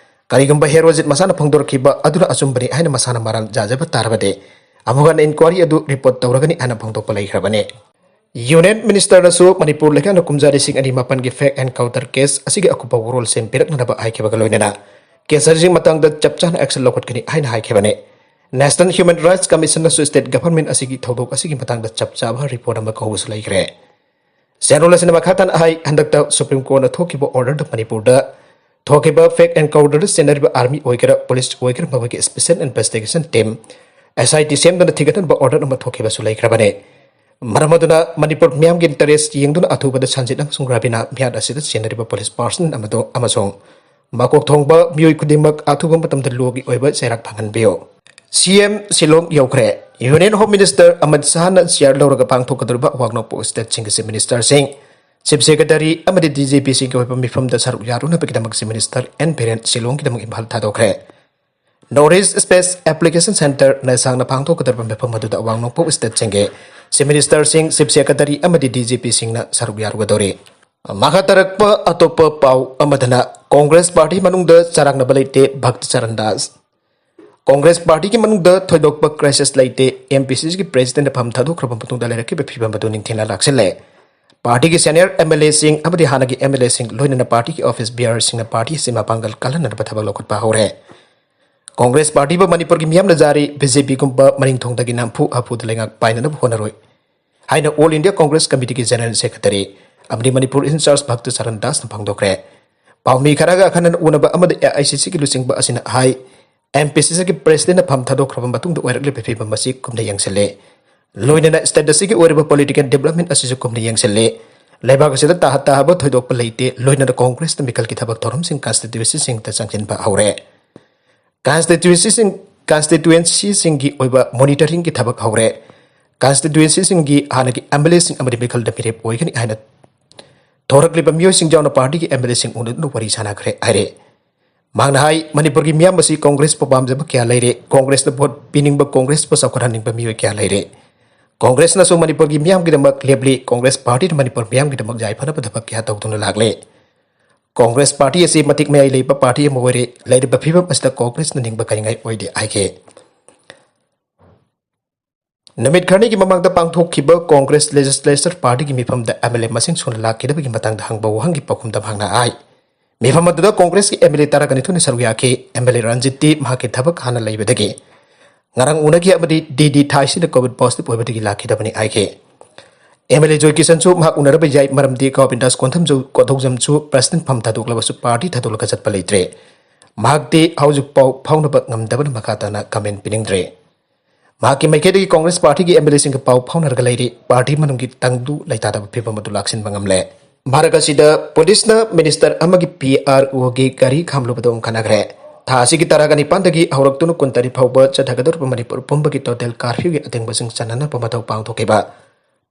ꯀꯔꯤꯒꯨꯝꯕ ꯍꯦꯔꯣꯖꯤꯠ ꯃꯁꯥꯅ ꯐꯣꯡꯗꯣꯔꯛꯈꯤꯕ ꯑꯗꯨꯅ ꯑꯆꯨꯝꯕꯅꯤ ꯍꯥꯏꯅ ꯃꯁꯥꯅ ꯃꯔꯥꯜ ꯌꯥꯖꯕ ꯇꯥꯔꯕꯗꯤ ꯑꯃꯨꯛ ꯍꯟꯅ ꯏꯟꯀ꯭ꯋꯥꯔꯤ ꯑꯗꯨ ꯔꯤꯄꯣꯔꯠ ꯇꯧꯔꯒꯅꯤ ꯍꯥꯏꯅ ꯐꯣꯡꯗꯣꯛꯄ ꯂꯩꯈ꯭ꯔꯕꯅꯤ꯫ ꯌꯨꯅꯤꯌꯟ ꯃꯤꯅꯤꯁꯇꯔꯅꯁꯨ ꯃꯅꯤꯄꯨꯔ ꯂꯩꯉꯥꯛꯅ ꯀꯨꯝꯖꯥ ꯂꯤꯁꯤꯡ ꯑꯅꯤ ꯃꯥꯄꯟꯒꯤ ꯐꯦꯛ ꯑꯦꯟꯀꯥꯎꯟꯇꯔ ꯀꯦꯁ ꯑꯁꯤꯒꯤ ꯑꯀꯨꯞꯄ ꯋꯥꯔꯣꯜꯁꯤꯡ ꯄꯤꯔꯛꯅꯅꯕ ꯍꯥꯏꯈꯤꯕꯒ ꯂꯣꯏꯅꯅ ꯀꯦꯁ ꯑꯁꯤꯒꯤ ꯃꯇꯥꯡꯗ ꯆꯞ ꯆꯥꯅ ꯑꯦꯛꯁꯟ ꯂꯧꯈꯠꯀꯅꯤ ꯍꯥꯏꯅ ꯍꯥꯏꯈꯤꯕꯅꯤ꯫ ꯅꯦꯁꯅꯦꯜ ꯍ꯭ꯌꯨꯃꯦꯟ ꯔꯥꯏꯠꯁ ꯀꯃꯤꯁꯟꯅꯁꯨ ꯁ꯭ꯇꯦꯠ ꯒꯚꯔꯟꯃꯦꯟꯠ ꯑꯁꯤꯒꯤ ꯊꯧꯗꯣꯛ ꯑꯁꯤꯒꯤ ꯃꯇꯥꯡꯗ ꯆꯞ ꯆꯥꯕ ꯔꯤꯄꯣꯔꯠ ꯑꯃ ꯀꯧꯕꯁꯨ ꯂꯩꯈ꯭ꯔꯦ꯫ ꯆꯦꯔꯣꯜ ꯑꯁꯤꯅ ꯃꯈꯥ ꯇꯥꯅ ꯍꯥꯏ, ꯍꯟꯗꯛꯇ ꯁꯨꯄ꯭ꯔꯤꯝ ꯀꯣꯔꯠꯅ ꯊꯣꯛꯈꯤꯕ ꯑꯣꯔꯗꯔꯗ ꯃꯅꯤꯄꯨꯔꯗ ꯊꯣꯛꯈꯤꯕ ꯐꯦꯛ ꯑꯦꯟꯀꯥꯎꯟꯇꯔꯗ ꯆꯦꯟꯅꯔꯤꯕ ꯑꯥꯔꯃꯤ ꯑꯣꯏꯒꯦꯔꯥ, ꯄꯨꯂꯤꯁ ꯑꯣꯏꯒꯦꯔꯥ, ꯃꯈꯣꯏꯒꯤ ꯁ꯭ꯄꯦꯁꯦꯜ ꯏꯟꯚꯦꯁꯇꯤꯒꯦꯁꯟ ꯇꯤꯝ, ꯑꯦꯁ ꯑꯥꯏ ꯇꯤ, ꯁꯦꯝꯗꯨꯅ ꯊꯤꯒꯠꯍꯟꯕ ꯑꯣꯔꯗꯔ ꯑꯃ ꯊꯣꯛꯈꯤꯕꯁꯨ ꯂꯩꯈ꯭ꯔꯕꯅꯤ꯫ ꯃꯔꯝ ꯑꯗꯨꯅ ꯃꯅꯤꯄꯨꯔ ꯃꯤꯌꯥꯝꯒꯤ ꯏꯟꯇꯔꯦꯁ ꯌꯦꯡꯗꯨꯅ ꯑꯊꯨꯕꯗ ꯁꯟꯖꯤꯠ ꯑꯃꯁꯨꯡ ꯔꯕꯤꯅꯥ ꯃꯤꯍꯥꯠ ꯑꯁꯤꯗ ꯆꯦꯟꯅꯔꯤꯕ ꯄꯨꯂꯤꯁ ꯄꯥꯔꯁꯅꯦꯜ ꯑꯃꯗꯣ ꯑꯃꯁꯨꯡ ꯃꯀꯣꯛ ꯊꯣꯡꯕ ꯃꯤꯑꯣꯏ ꯈꯨꯗꯤꯡꯃꯛ ꯑꯊꯨꯕ ꯃꯇꯝꯗ ꯂꯣꯒꯤ ꯑꯣꯏꯕ ꯆꯩꯔꯥꯛ ꯐꯪꯍꯟꯕꯤꯌꯨ꯫ ꯁꯤ ꯑꯦꯝ ꯁꯤꯂꯣꯡ ꯌꯧꯈ꯭ꯔꯦ꯫ ꯌꯨꯅꯤꯌꯟ ꯍꯣꯝ ꯃꯤꯅꯤꯁꯇꯔ ꯑꯃꯤꯠ ꯁꯥꯍꯅ ꯆꯤꯌꯥꯔ ꯂꯧꯔꯒ ꯄꯥꯡꯊꯣꯛꯀꯗꯧꯔꯤꯕ ꯑꯋꯥꯡ ꯅꯣꯡꯄꯣꯛ ꯁ꯭ꯇꯦꯠꯁꯤꯡꯒꯤ ꯆꯤꯐ ꯃꯤꯅꯤꯁꯇꯔꯁꯤꯡ, ꯆꯤꯐ ꯁꯦꯀ꯭ꯔꯦꯇꯔꯤ ꯑꯃꯗꯤ ꯗꯤ ꯖꯤ ꯄꯤꯁꯤꯡꯒꯤ ꯑꯣꯏꯕ ꯃꯤꯐꯝꯗ ꯁꯔꯨꯛ ꯌꯥꯔꯨꯅꯕꯒꯤꯗꯃꯛ ꯆꯤꯐ ꯃꯤꯅꯤꯁꯇꯔ ꯑꯦꯟ ꯕꯤꯔꯦꯟ ꯁꯤꯂꯣꯡꯒꯤꯗꯃꯛ ꯏꯝꯐꯥꯜ ꯊꯥꯗꯣꯛꯈ꯭ꯔꯦ꯫ North east space application centre ꯅꯩꯁꯥꯡꯅ ꯄꯥꯡꯊꯣꯛꯀꯗꯧꯔꯤꯕ ꯃꯤꯐꯝ ꯑꯗꯨꯗ ꯑꯋꯥꯡ ꯅꯣꯡꯄꯣꯛ ꯁ꯭ꯇꯦꯠꯁꯤꯡꯒꯤ ꯆꯤꯐ ꯃꯤꯅꯤꯁꯇꯔꯁꯤꯡ, ꯆꯤꯐ ꯁꯦꯀ꯭ꯔꯦꯇꯔꯤ ꯑꯃꯗꯤ ꯗꯤ ꯖꯤ ꯄꯤꯁꯤꯡꯅ ꯁꯔꯨꯛ ꯌꯥꯔꯨꯒꯗꯧꯔꯤ꯫ ꯃꯈꯥ ꯇꯥꯔꯛꯄ ꯑꯇꯣꯞꯄ ꯄꯥꯎ ꯑꯃꯗꯅ ꯀꯣꯡꯒ꯭ꯔꯦꯁ ꯄꯥꯔꯇꯤ ꯃꯅꯨꯡꯗ ꯆꯔꯥꯡꯅꯕ ꯂꯩꯇꯦ, ꯚꯛꯇ ꯆꯔꯟ ꯗꯥꯁ꯫ ꯀꯣꯡꯒ꯭ꯔꯦꯁ ꯄꯥꯔꯇꯤꯒꯤ ꯃꯅꯨꯡꯗ ꯊꯣꯏꯗꯣꯛꯄ ꯀ꯭ꯔꯥꯏꯁꯤꯁ ꯂꯩꯇꯦ, ꯑꯦꯝ ꯄꯤ ꯁꯤ ꯁꯤꯒꯤ ꯄ꯭ꯔꯦꯁꯤꯗꯦꯟꯠ ꯐꯝ ꯊꯥꯗꯣꯛꯈ꯭ꯔꯕ ꯃꯇꯨꯡꯗ ꯂꯩꯔꯛꯈꯤꯕ ꯐꯤꯕꯝ ꯑꯗꯨ ꯅꯤꯡꯊꯤꯅ ꯂꯥꯛꯁꯤꯜꯂꯦ꯫ ꯄꯥꯔꯇꯤꯒꯤ ꯁꯦꯅꯤꯌꯔ ꯑꯦꯝ ꯑꯦꯜ ꯑꯦꯁꯤꯡ ꯑꯃꯗꯤ ꯍꯥꯟꯅꯒꯤ ꯑꯦꯝ ꯑꯦꯜ ꯑꯦꯁꯤꯡ ꯂꯣꯏꯅꯅ ꯄꯥꯔꯇꯤꯒꯤ ꯑꯣꯐꯤꯁ ꯕꯤꯌꯥꯔꯁꯤꯡꯅ ꯄꯥꯔꯇꯤ ꯑꯁꯤ ꯃꯄꯥꯡꯒꯜ ꯀꯜꯍꯟꯅꯅꯕ ꯊꯕꯛ ꯂꯧꯈꯠꯄ ꯍꯧꯔꯦ꯫ ꯀꯣꯡꯒ꯭ꯔꯦꯁ ꯄꯥꯔꯇꯤꯕꯨ ꯃꯅꯤꯄꯨꯔꯒꯤ ꯃꯤꯌꯥꯝꯅ ꯖꯥꯔꯤ, ꯕꯤ ꯖꯦ ꯄꯤꯒꯨꯝꯕ ꯃꯅꯤꯡꯊꯣꯡꯗꯒꯤ ꯅꯝꯐꯨ ꯍꯥꯐꯨꯗ ꯂꯩꯉꯥꯛ ꯄꯥꯏꯅꯅꯕ ꯍꯣꯠꯅꯔꯣꯏ ꯍꯥꯏꯅ ꯑꯣꯜ ꯏꯟꯗꯤꯌꯥ ꯀꯣꯡꯒ꯭ꯔꯦꯁ ꯀꯃꯤꯇꯤꯒꯤ ꯖꯦꯅꯔꯦꯜ ꯁꯦꯀ꯭ꯔꯦꯇꯔꯤ ꯑꯃꯗꯤ ꯃꯅꯤꯄꯨꯔ ꯏꯟꯆꯥꯔꯖ ꯚꯛꯇ ꯆꯔꯟ ꯗꯥꯁꯅ ꯐꯣꯡꯗꯣꯛꯈ꯭ꯔꯦ꯫ ꯄꯥꯎꯃꯤ ꯈꯔꯒ ꯑꯈꯟꯅꯅ ꯎꯅꯕ ꯑꯃꯗ ꯑꯦ ꯑꯥꯏ ꯁꯤ ꯁꯤꯒꯤ ꯂꯨꯆꯤꯡꯕ ꯑꯁꯤꯅ ꯍꯥꯏ, ꯑꯦꯝ ꯄꯤ ꯁꯤ ꯁꯤꯒꯤ ꯄ꯭ꯔꯦꯁꯤꯗꯦꯟꯅ ꯐꯝ ꯊꯥꯗꯣꯛꯈ꯭ꯔꯕ ꯃꯇꯨꯡꯗ ꯑꯣꯏꯔꯛꯂꯤꯕ ꯐꯤꯕꯝ ꯑꯁꯤ ꯀꯨꯞꯅ ꯌꯦꯡꯁꯤꯜꯂꯦ꯫ ꯂꯣꯏꯅꯅ ꯁ꯭ꯇꯦꯠ ꯑꯁꯤꯒꯤ ꯑꯣꯏꯔꯤꯕ ꯄꯣꯂꯤꯇꯤꯀꯦꯜ ꯗꯤꯕ꯭ꯂꯞꯃꯦꯟ ꯑꯁꯤꯁꯨ ꯀꯨꯞꯅ ꯌꯦꯡꯁꯤꯜꯂꯤ꯫ ꯂꯩꯕꯥꯛ ꯑꯁꯤꯗ ꯇꯥꯍ ꯇꯥꯍꯕ ꯊꯣꯏꯗꯣꯛꯄ ꯂꯩꯇꯦ꯫ ꯂꯣꯏꯅꯅ ꯀꯣꯡꯒ꯭ꯔꯦꯁꯅ ꯃꯤꯈꯜꯒꯤ ꯊꯕꯛ ꯊꯧꯔꯝꯁꯤꯡ ꯀꯟꯁꯇꯤꯇ꯭ꯋꯦꯟꯁꯤꯁꯤꯡꯗ ꯆꯪꯁꯤꯟꯕ ꯍꯧꯔꯦ꯫ ꯀꯟꯁꯇꯤꯇ꯭ꯋꯦꯟꯁꯤꯁꯤꯡ, ꯀꯟꯁꯇꯤꯇ꯭ꯋꯦꯟꯁꯤꯁꯤꯡꯒꯤ ꯑꯣꯏꯕ ꯃꯣꯅꯤꯇꯔꯤꯡꯒꯤ ꯊꯕꯛ ꯍꯧꯔꯦ꯫ ꯀꯟꯁꯇꯤꯇ꯭ꯋꯦꯟꯁꯤꯁꯤꯡꯒꯤ ꯍꯥꯟꯅꯒꯤ ꯑꯦꯝ ꯑꯦꯜ ꯑꯦꯁꯤꯡ ꯑꯃꯗꯤ ꯃꯤꯈꯜꯗ ꯃꯤꯔꯦꯞ ꯑꯣꯏꯒꯅꯤ ꯍꯥꯏꯅ ꯊꯣꯔꯛꯂꯤꯕ ꯃꯤꯑꯣꯏꯁꯤꯡ ꯌꯥꯎꯅ ꯄꯥꯔꯇꯤꯒꯤ ꯑꯦꯝ ꯑꯦꯜ ꯑꯦꯁꯤꯡ ꯎꯅꯗꯨꯅ ꯋꯥꯔꯤ ꯁꯥꯟꯅꯈ꯭ꯔꯦ ꯍꯥꯏꯔꯦ꯫ ꯃꯍꯥꯛꯅ ꯍꯥꯏ, ꯃꯅꯤꯄꯨꯔꯒꯤ ꯃꯤꯌꯥꯝ ꯑꯁꯤ ꯀꯣꯡꯒ꯭ꯔꯦꯁꯄꯨ ꯄꯥꯝꯖꯕ ꯀꯌꯥ ꯂꯩꯔꯦ꯫ ꯀꯣꯡꯒ꯭ꯔꯦꯁꯇ ꯚꯣꯠ ꯄꯤꯅꯤꯡꯕ, ꯀꯣꯡꯒ꯭ꯔꯦꯁꯄꯨ ꯆꯥꯎꯈꯠꯍꯟꯅꯤꯡꯕ ꯃꯤꯑꯣꯏ ꯀꯌꯥ ꯂꯩꯔꯦ꯫ ꯀꯣꯡꯒ꯭ꯔꯦꯁꯅꯁꯨ ꯃꯅꯤꯄꯨꯔꯒꯤ ꯃꯤꯌꯥꯝꯒꯤꯗꯃꯛ ꯂꯦꯞꯂꯤ꯫ ꯀꯣꯡꯒ꯭ꯔꯦꯁ ꯄꯥꯔꯇꯤꯅ ꯃꯅꯤꯄꯨꯔ ꯃꯤꯌꯥꯝꯒꯤꯗꯃꯛ ꯌꯥꯏꯐꯅꯕ ꯊꯕꯛ ꯀꯌꯥ ꯇꯧꯗꯨꯅ ꯂꯥꯛꯂꯦ꯫ ꯀꯣꯡꯒ꯭ꯔꯦꯁ ꯄꯥꯔꯇꯤ ꯑꯁꯤ ꯃꯇꯤꯛ ꯃꯌꯥꯏ ꯂꯩꯕ ꯄꯥꯔꯇꯤ ꯑꯃ ꯑꯣꯏꯔꯦ꯫ ꯂꯩꯔꯤꯕ ꯐꯤꯕꯝ ꯑꯁꯤꯗ ꯀꯣꯡꯒ꯭ꯔꯦꯁꯅ ꯅꯤꯡꯕ ꯀꯥꯏꯅꯤꯡꯉꯥꯏ ꯑꯣꯏꯗꯦ ꯍꯥꯏꯈꯤ꯫ ꯅꯨꯃꯤꯠ ꯈꯔꯅꯤꯒꯤ ꯃꯃꯥꯡꯗ ꯄꯥꯡꯊꯣꯛꯈꯤꯕ ꯀꯣꯡꯒ꯭ꯔꯦꯁ ꯂꯦꯖꯤꯁꯂꯦꯆꯔ ꯄꯥꯔꯇꯤꯒꯤ ꯃꯤꯐꯝꯗ ꯑꯦꯝ ꯑꯦꯜ ꯑꯦ ꯃꯁꯤꯡ ꯁꯨꯅ ꯂꯥꯛꯈꯤꯗꯕꯒꯤ ꯃꯇꯥꯡꯗ ꯍꯪꯕ ꯋꯥꯍꯪꯒꯤ ꯄꯥꯎꯈꯨꯝꯗ ꯃꯍꯥꯛꯅ ꯍꯥꯏ, ꯃꯤꯐꯝ ꯑꯗꯨꯗ ꯀꯣꯡꯒ꯭ꯔꯦꯁꯀꯤ ꯑꯦꯝ ꯑꯦꯜ ꯑꯦ ꯇꯔꯥꯒ ꯅꯤꯊꯣꯏꯅ ꯁꯔꯨꯛ ꯌꯥꯈꯤ꯫ ꯑꯦꯝ ꯑꯦꯜ ꯑꯦ ꯔꯟꯖꯤꯠꯇꯤ ꯃꯍꯥꯛꯀꯤ ꯊꯕꯛ ꯍꯥꯟꯅ ꯂꯩꯕꯗꯒꯤ ꯉꯔꯥꯡ ꯎꯅꯈꯤ ꯑꯃꯗꯤ ꯗꯤ ꯗꯤ ꯊꯥꯏꯁꯤꯅ ꯀꯣꯚꯤꯗ ꯄꯣꯖꯤꯇꯤꯚ ꯑꯣꯏꯕꯗꯒꯤ ꯂꯥꯛꯈꯤꯗꯕꯅꯤ ꯍꯥꯏꯈꯤ꯫ ꯑꯦꯝ ꯑꯦꯜ ꯑꯦ ꯖꯣꯏ ꯀꯤꯁꯟꯁꯨ ꯃꯍꯥꯛ ꯎꯅꯔꯕ ꯌꯥꯏ, ꯃꯔꯝꯗꯤ ꯒꯣꯕꯤꯟꯗꯥꯁ ꯀꯣꯟꯊꯝꯖꯨ-, ꯀꯣꯟꯊꯧꯖꯝꯁꯨ ꯄ꯭ꯔꯦꯁꯤꯗꯦꯟ ꯐꯝ ꯊꯥꯗꯣꯛꯂꯕꯁꯨ ꯄꯥꯔꯇꯤ ꯊꯥꯗꯣꯛꯂꯒ ꯆꯠꯄ ꯂꯩꯇ꯭ꯔꯦ꯫ ꯃꯍꯥꯛꯇꯤ ꯍꯧꯖꯤꯛ ꯄꯥꯎ ꯐꯥꯎꯅꯕ ꯉꯝꯗꯕꯅ ꯃꯈꯥ ꯇꯥꯅ ꯀꯃꯦꯟ ꯄꯤꯅꯤꯡꯗ꯭ꯔꯦ꯫ ꯃꯍꯥꯛꯀꯤ ꯃꯥꯏꯀꯩꯗꯒꯤ ꯀꯣꯡꯒ꯭ꯔꯦꯁ ꯄꯥꯔꯇꯤꯒꯤ ꯑꯦꯝ ꯑꯦꯜ ꯑꯦꯁꯤꯡꯒ ꯄꯥꯎ ꯐꯥꯎꯅꯔꯒ ꯂꯩꯔꯤ꯫ ꯄꯥꯔꯇꯤ ꯃꯅꯨꯡꯒꯤ ꯇꯪꯗꯨ ꯂꯩꯇꯥꯗꯕ ꯐꯤꯕꯝ ꯑꯗꯨ ꯂꯥꯛꯁꯤꯟꯕ ꯉꯝꯂꯦ꯫ ꯃꯔꯛ ꯑꯁꯤꯗ ꯄꯨꯂꯤꯁꯅ ꯃꯤꯅꯤꯁꯇꯔ ꯑꯃꯒꯤ ꯄꯤ ꯑꯥꯔ ꯑꯣꯒꯤ ꯒꯥꯔꯤ ꯈꯥꯝꯂꯨꯕꯗ ꯑꯃꯨꯛ ꯈꯠꯅꯈ꯭ꯔꯦ꯫ ꯊꯥ ꯑꯁꯤꯒꯤ ꯇꯔꯥꯒ ꯅꯤꯄꯥꯟꯗꯒꯤ ꯍꯧꯔꯛꯇꯨꯅ ꯀꯨꯟꯇꯔꯦꯠ ꯐꯥꯎꯕ ꯆꯠꯊꯒꯗꯧꯔꯤꯕ ꯃꯅꯤꯄꯨꯔ ꯄꯨꯝꯕꯒꯤ ꯇꯣꯇꯦꯜ ꯀꯥꯔꯐ꯭ꯌꯨꯒꯤ ꯑꯊꯤꯡꯕꯁꯤꯡ ꯆꯟꯅꯅꯕ ꯃꯊꯧ ꯄꯥꯡꯊꯣꯛꯈꯤꯕ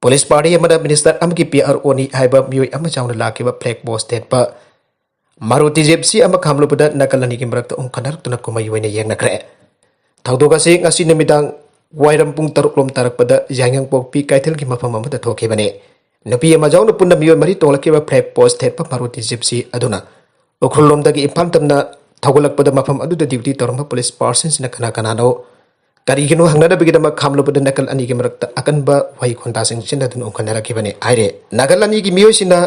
ꯄꯨꯂꯤꯁ ꯄꯥꯔꯇꯤ ꯑꯃꯗ ꯃꯤꯅꯤꯁꯇꯔ ꯑꯃꯒꯤ ꯄꯤ ꯑꯥꯔ ꯑꯣꯅꯤ ꯍꯥꯏꯕ ꯃꯤꯑꯣꯏ ꯑꯃ ꯌꯥꯎꯅ ꯂꯥꯛꯈꯤꯕ ꯐ꯭ꯂꯦꯒ ꯄꯣꯁ ꯊꯦꯠꯄ ꯃꯥꯔꯨꯇꯤ ꯖꯤꯞꯁꯤ ꯑꯃ ꯈꯥꯝꯂꯨꯕꯗ ꯅꯥꯀꯜ ꯑꯅꯤꯒꯤ ꯃꯔꯛꯇ ꯑꯃꯨꯛ ꯈꯠꯅꯔꯛꯇꯨꯅ ꯀꯨꯝꯍꯩ ꯑꯣꯏꯅ ꯌꯦꯡꯅꯈ꯭ꯔꯦ꯫ ꯊꯧꯗꯣꯛ ꯑꯁꯤ ꯉꯁꯤ ꯅꯨꯃꯤꯗꯥꯡ ꯋꯥꯏꯔꯝ ꯄꯨꯡ ꯇꯔꯨꯛ ꯂꯣꯝ ꯇꯥꯔꯛꯄꯗ ꯌꯥꯏꯉꯪꯄꯣꯛꯄꯤ ꯀꯩꯊꯦꯜꯒꯤ ꯃꯐꯝ ꯑꯃꯗ ꯊꯣꯛꯈꯤꯕꯅꯤ꯫ ꯅꯨꯄꯤ ꯑꯃ ꯌꯥꯎꯅ ꯄꯨꯟꯅ ꯃꯤꯑꯣꯏ ꯃꯔꯤ ꯇꯣꯡꯂꯛꯈꯤꯕ ꯐ꯭ꯂꯦꯒ ꯄꯣꯁ ꯊꯦꯠꯄ ꯃꯥꯔꯨꯇꯤ ꯖꯤꯞꯁꯤ ꯑꯗꯨꯅ ꯎꯈ꯭ꯔꯨꯜ ꯂꯣꯝꯗꯒꯤ ꯏꯝꯐꯥꯜ ꯇꯝꯅ ꯊꯧꯒꯠꯂꯛꯄꯗ ꯃꯐꯝ ꯑꯗꯨꯗ ꯗ꯭ꯌꯨꯇꯤ ꯇꯧꯔꯝꯕ ꯄꯨꯂꯤꯁ ꯄꯥꯔꯁꯟꯁꯤꯡꯅ ꯀꯅꯥ ꯀꯅꯥꯅꯣ ꯀꯔꯤꯒꯤꯅꯣ ꯍꯪꯅꯅꯕꯒꯤꯗꯃꯛ ꯈꯥꯝꯂꯨꯕꯗ ꯅꯥꯀꯜ ꯑꯅꯤꯒꯤ ꯃꯔꯛꯇ ꯑꯀꯟꯕ ꯋꯥꯍꯩ ꯈꯣꯟꯗꯥꯁꯤꯡ ꯁꯤꯖꯤꯟꯅꯗꯨꯅ ꯎꯪꯈꯠꯅꯔꯛꯈꯤꯕꯅꯤ ꯍꯥꯏꯔꯦ꯫ ꯅꯥꯀꯜ ꯑꯅꯤꯒꯤ ꯃꯤꯑꯣꯏꯁꯤꯡꯅ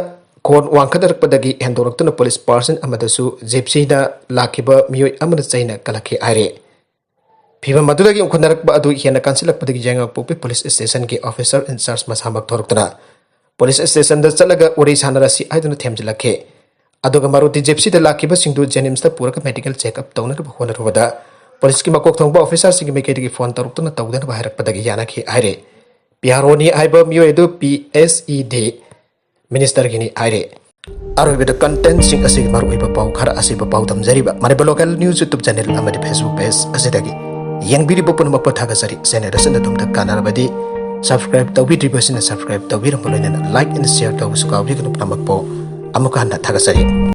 ꯈꯣꯟ ꯋꯥꯡꯈꯠꯅꯔꯛꯄꯗꯒꯤ ꯍꯦꯟꯗꯣꯔꯛꯇꯨꯅ ꯄꯨꯂꯤꯁ ꯄꯥꯔꯁꯟ ꯑꯃꯗꯁꯨ ꯖꯤꯞꯁꯤꯗ ꯂꯥꯛꯈꯤꯕ ꯃꯤꯑꯣꯏ ꯑꯃꯅ ꯆꯩꯅ ꯀꯜꯂꯛꯈꯤ ꯍꯥꯏꯔꯦ꯫ ꯐꯤꯚꯝ ꯑꯗꯨꯗꯒꯤ ꯎꯪꯈꯠꯅꯔꯛꯄ ꯑꯗꯨ ꯍꯦꯟꯅ ꯀꯟꯁꯤꯜꯂꯛꯄꯗꯒꯤ ꯌꯥꯏꯉꯪꯄꯣꯛꯄꯤ ꯄꯨꯂꯤꯁ ꯁ꯭ꯇꯦꯁꯟꯒꯤ ꯑꯣꯐꯤꯁꯔ ꯏꯟꯆꯥꯔꯖ ꯃꯁꯥꯃꯛ ꯊꯣꯔꯛꯇꯨꯅ ꯄꯨꯂꯤꯁ ꯁ꯭ꯇꯦꯁꯟꯗ ꯆꯠꯂꯒ ꯋꯥꯔꯤ ꯁꯥꯟꯅꯔꯁꯤ ꯍꯥꯏꯗꯨꯅ ꯊꯦꯝꯖꯤꯜꯂꯛꯈꯤ꯫ ꯑꯗꯨꯒ ꯃꯥꯔꯨꯇꯤ ꯖꯤꯞꯁꯤꯗ ꯂꯥꯛꯈꯤꯕꯁꯤꯡꯗꯨ ꯖꯦꯅꯤꯝꯁꯇ ꯄꯨꯔꯒ ꯃꯦꯗꯤꯀꯦꯜ ꯆꯦꯛꯑꯞ ꯇꯧꯅꯅꯕ ꯍꯣꯠꯅꯔꯨꯕꯗ ꯄꯨꯂꯤꯁꯀꯤ ꯃꯀꯣꯛ ꯊꯣꯡꯕ ꯑꯣꯐꯤꯁꯥꯔꯁꯤꯡꯒꯤ ꯃꯥꯏꯀꯩꯗꯒꯤ ꯐꯣꯟ ꯇꯧꯔꯛꯇꯨꯅ ꯇꯧꯗꯅꯕ ꯍꯥꯏꯔꯛꯄꯗꯒꯤ ꯌꯥꯅꯈꯤ ꯍꯥꯏꯔꯦ꯫ ꯄꯤꯌꯥꯔꯣꯅꯤ ꯍꯥꯏꯕ ꯃꯤꯑꯣꯏ ꯑꯗꯨ ꯄꯤ ꯑꯦꯁ ꯏ ꯗꯤ ꯃꯤꯅꯤꯁꯇꯔꯒꯤꯅꯤ ꯍꯥꯏꯔꯦ꯫ ꯑꯔꯣꯏꯕꯗ ꯀꯟꯇꯦꯟꯁꯤꯡ ꯑꯁꯤꯒꯤ ꯃꯔꯨꯑꯣꯏꯕ ꯄꯥꯎ ꯈꯔ ꯑꯁꯤꯕꯨ ꯄꯥꯎꯗꯝꯖꯔꯤꯕ Manipur local news YouTube channel ꯑꯃꯗꯤ ꯐꯦꯁꯕꯨꯛ ꯄꯦꯖ ꯑꯁꯤꯗꯒꯤ ꯌꯦꯡꯕꯤꯔꯤꯕ ꯄꯨꯝꯅꯃꯛꯄꯨ ꯊꯥꯒꯠꯆꯔꯤ꯫ ꯆꯦꯅꯦꯜ ꯑꯁꯤꯅ ꯑꯗꯣꯝꯗ ꯀꯥꯟꯅꯔꯕꯗꯤ ꯁꯕꯁꯀ꯭ꯔꯥꯏꯕ ꯇꯧꯕꯤꯗ꯭ꯔꯤꯕꯁꯤꯅ ꯁꯕꯁꯀ꯭ꯔꯥꯏꯕ ꯇꯧꯕꯤꯔꯝꯕ ꯂꯣꯏꯅꯅ ꯂꯥꯏꯛ ꯑꯦꯟ ꯁꯤꯌꯔ ꯇꯧꯕꯁꯨ ꯀꯥꯎꯕꯤꯒꯅꯨ꯫ ꯄꯨꯝꯅꯃꯛꯄꯨ ꯑꯃꯨꯛꯀ ꯍꯟꯅ ꯊꯥꯒꯠꯆꯔꯤ꯫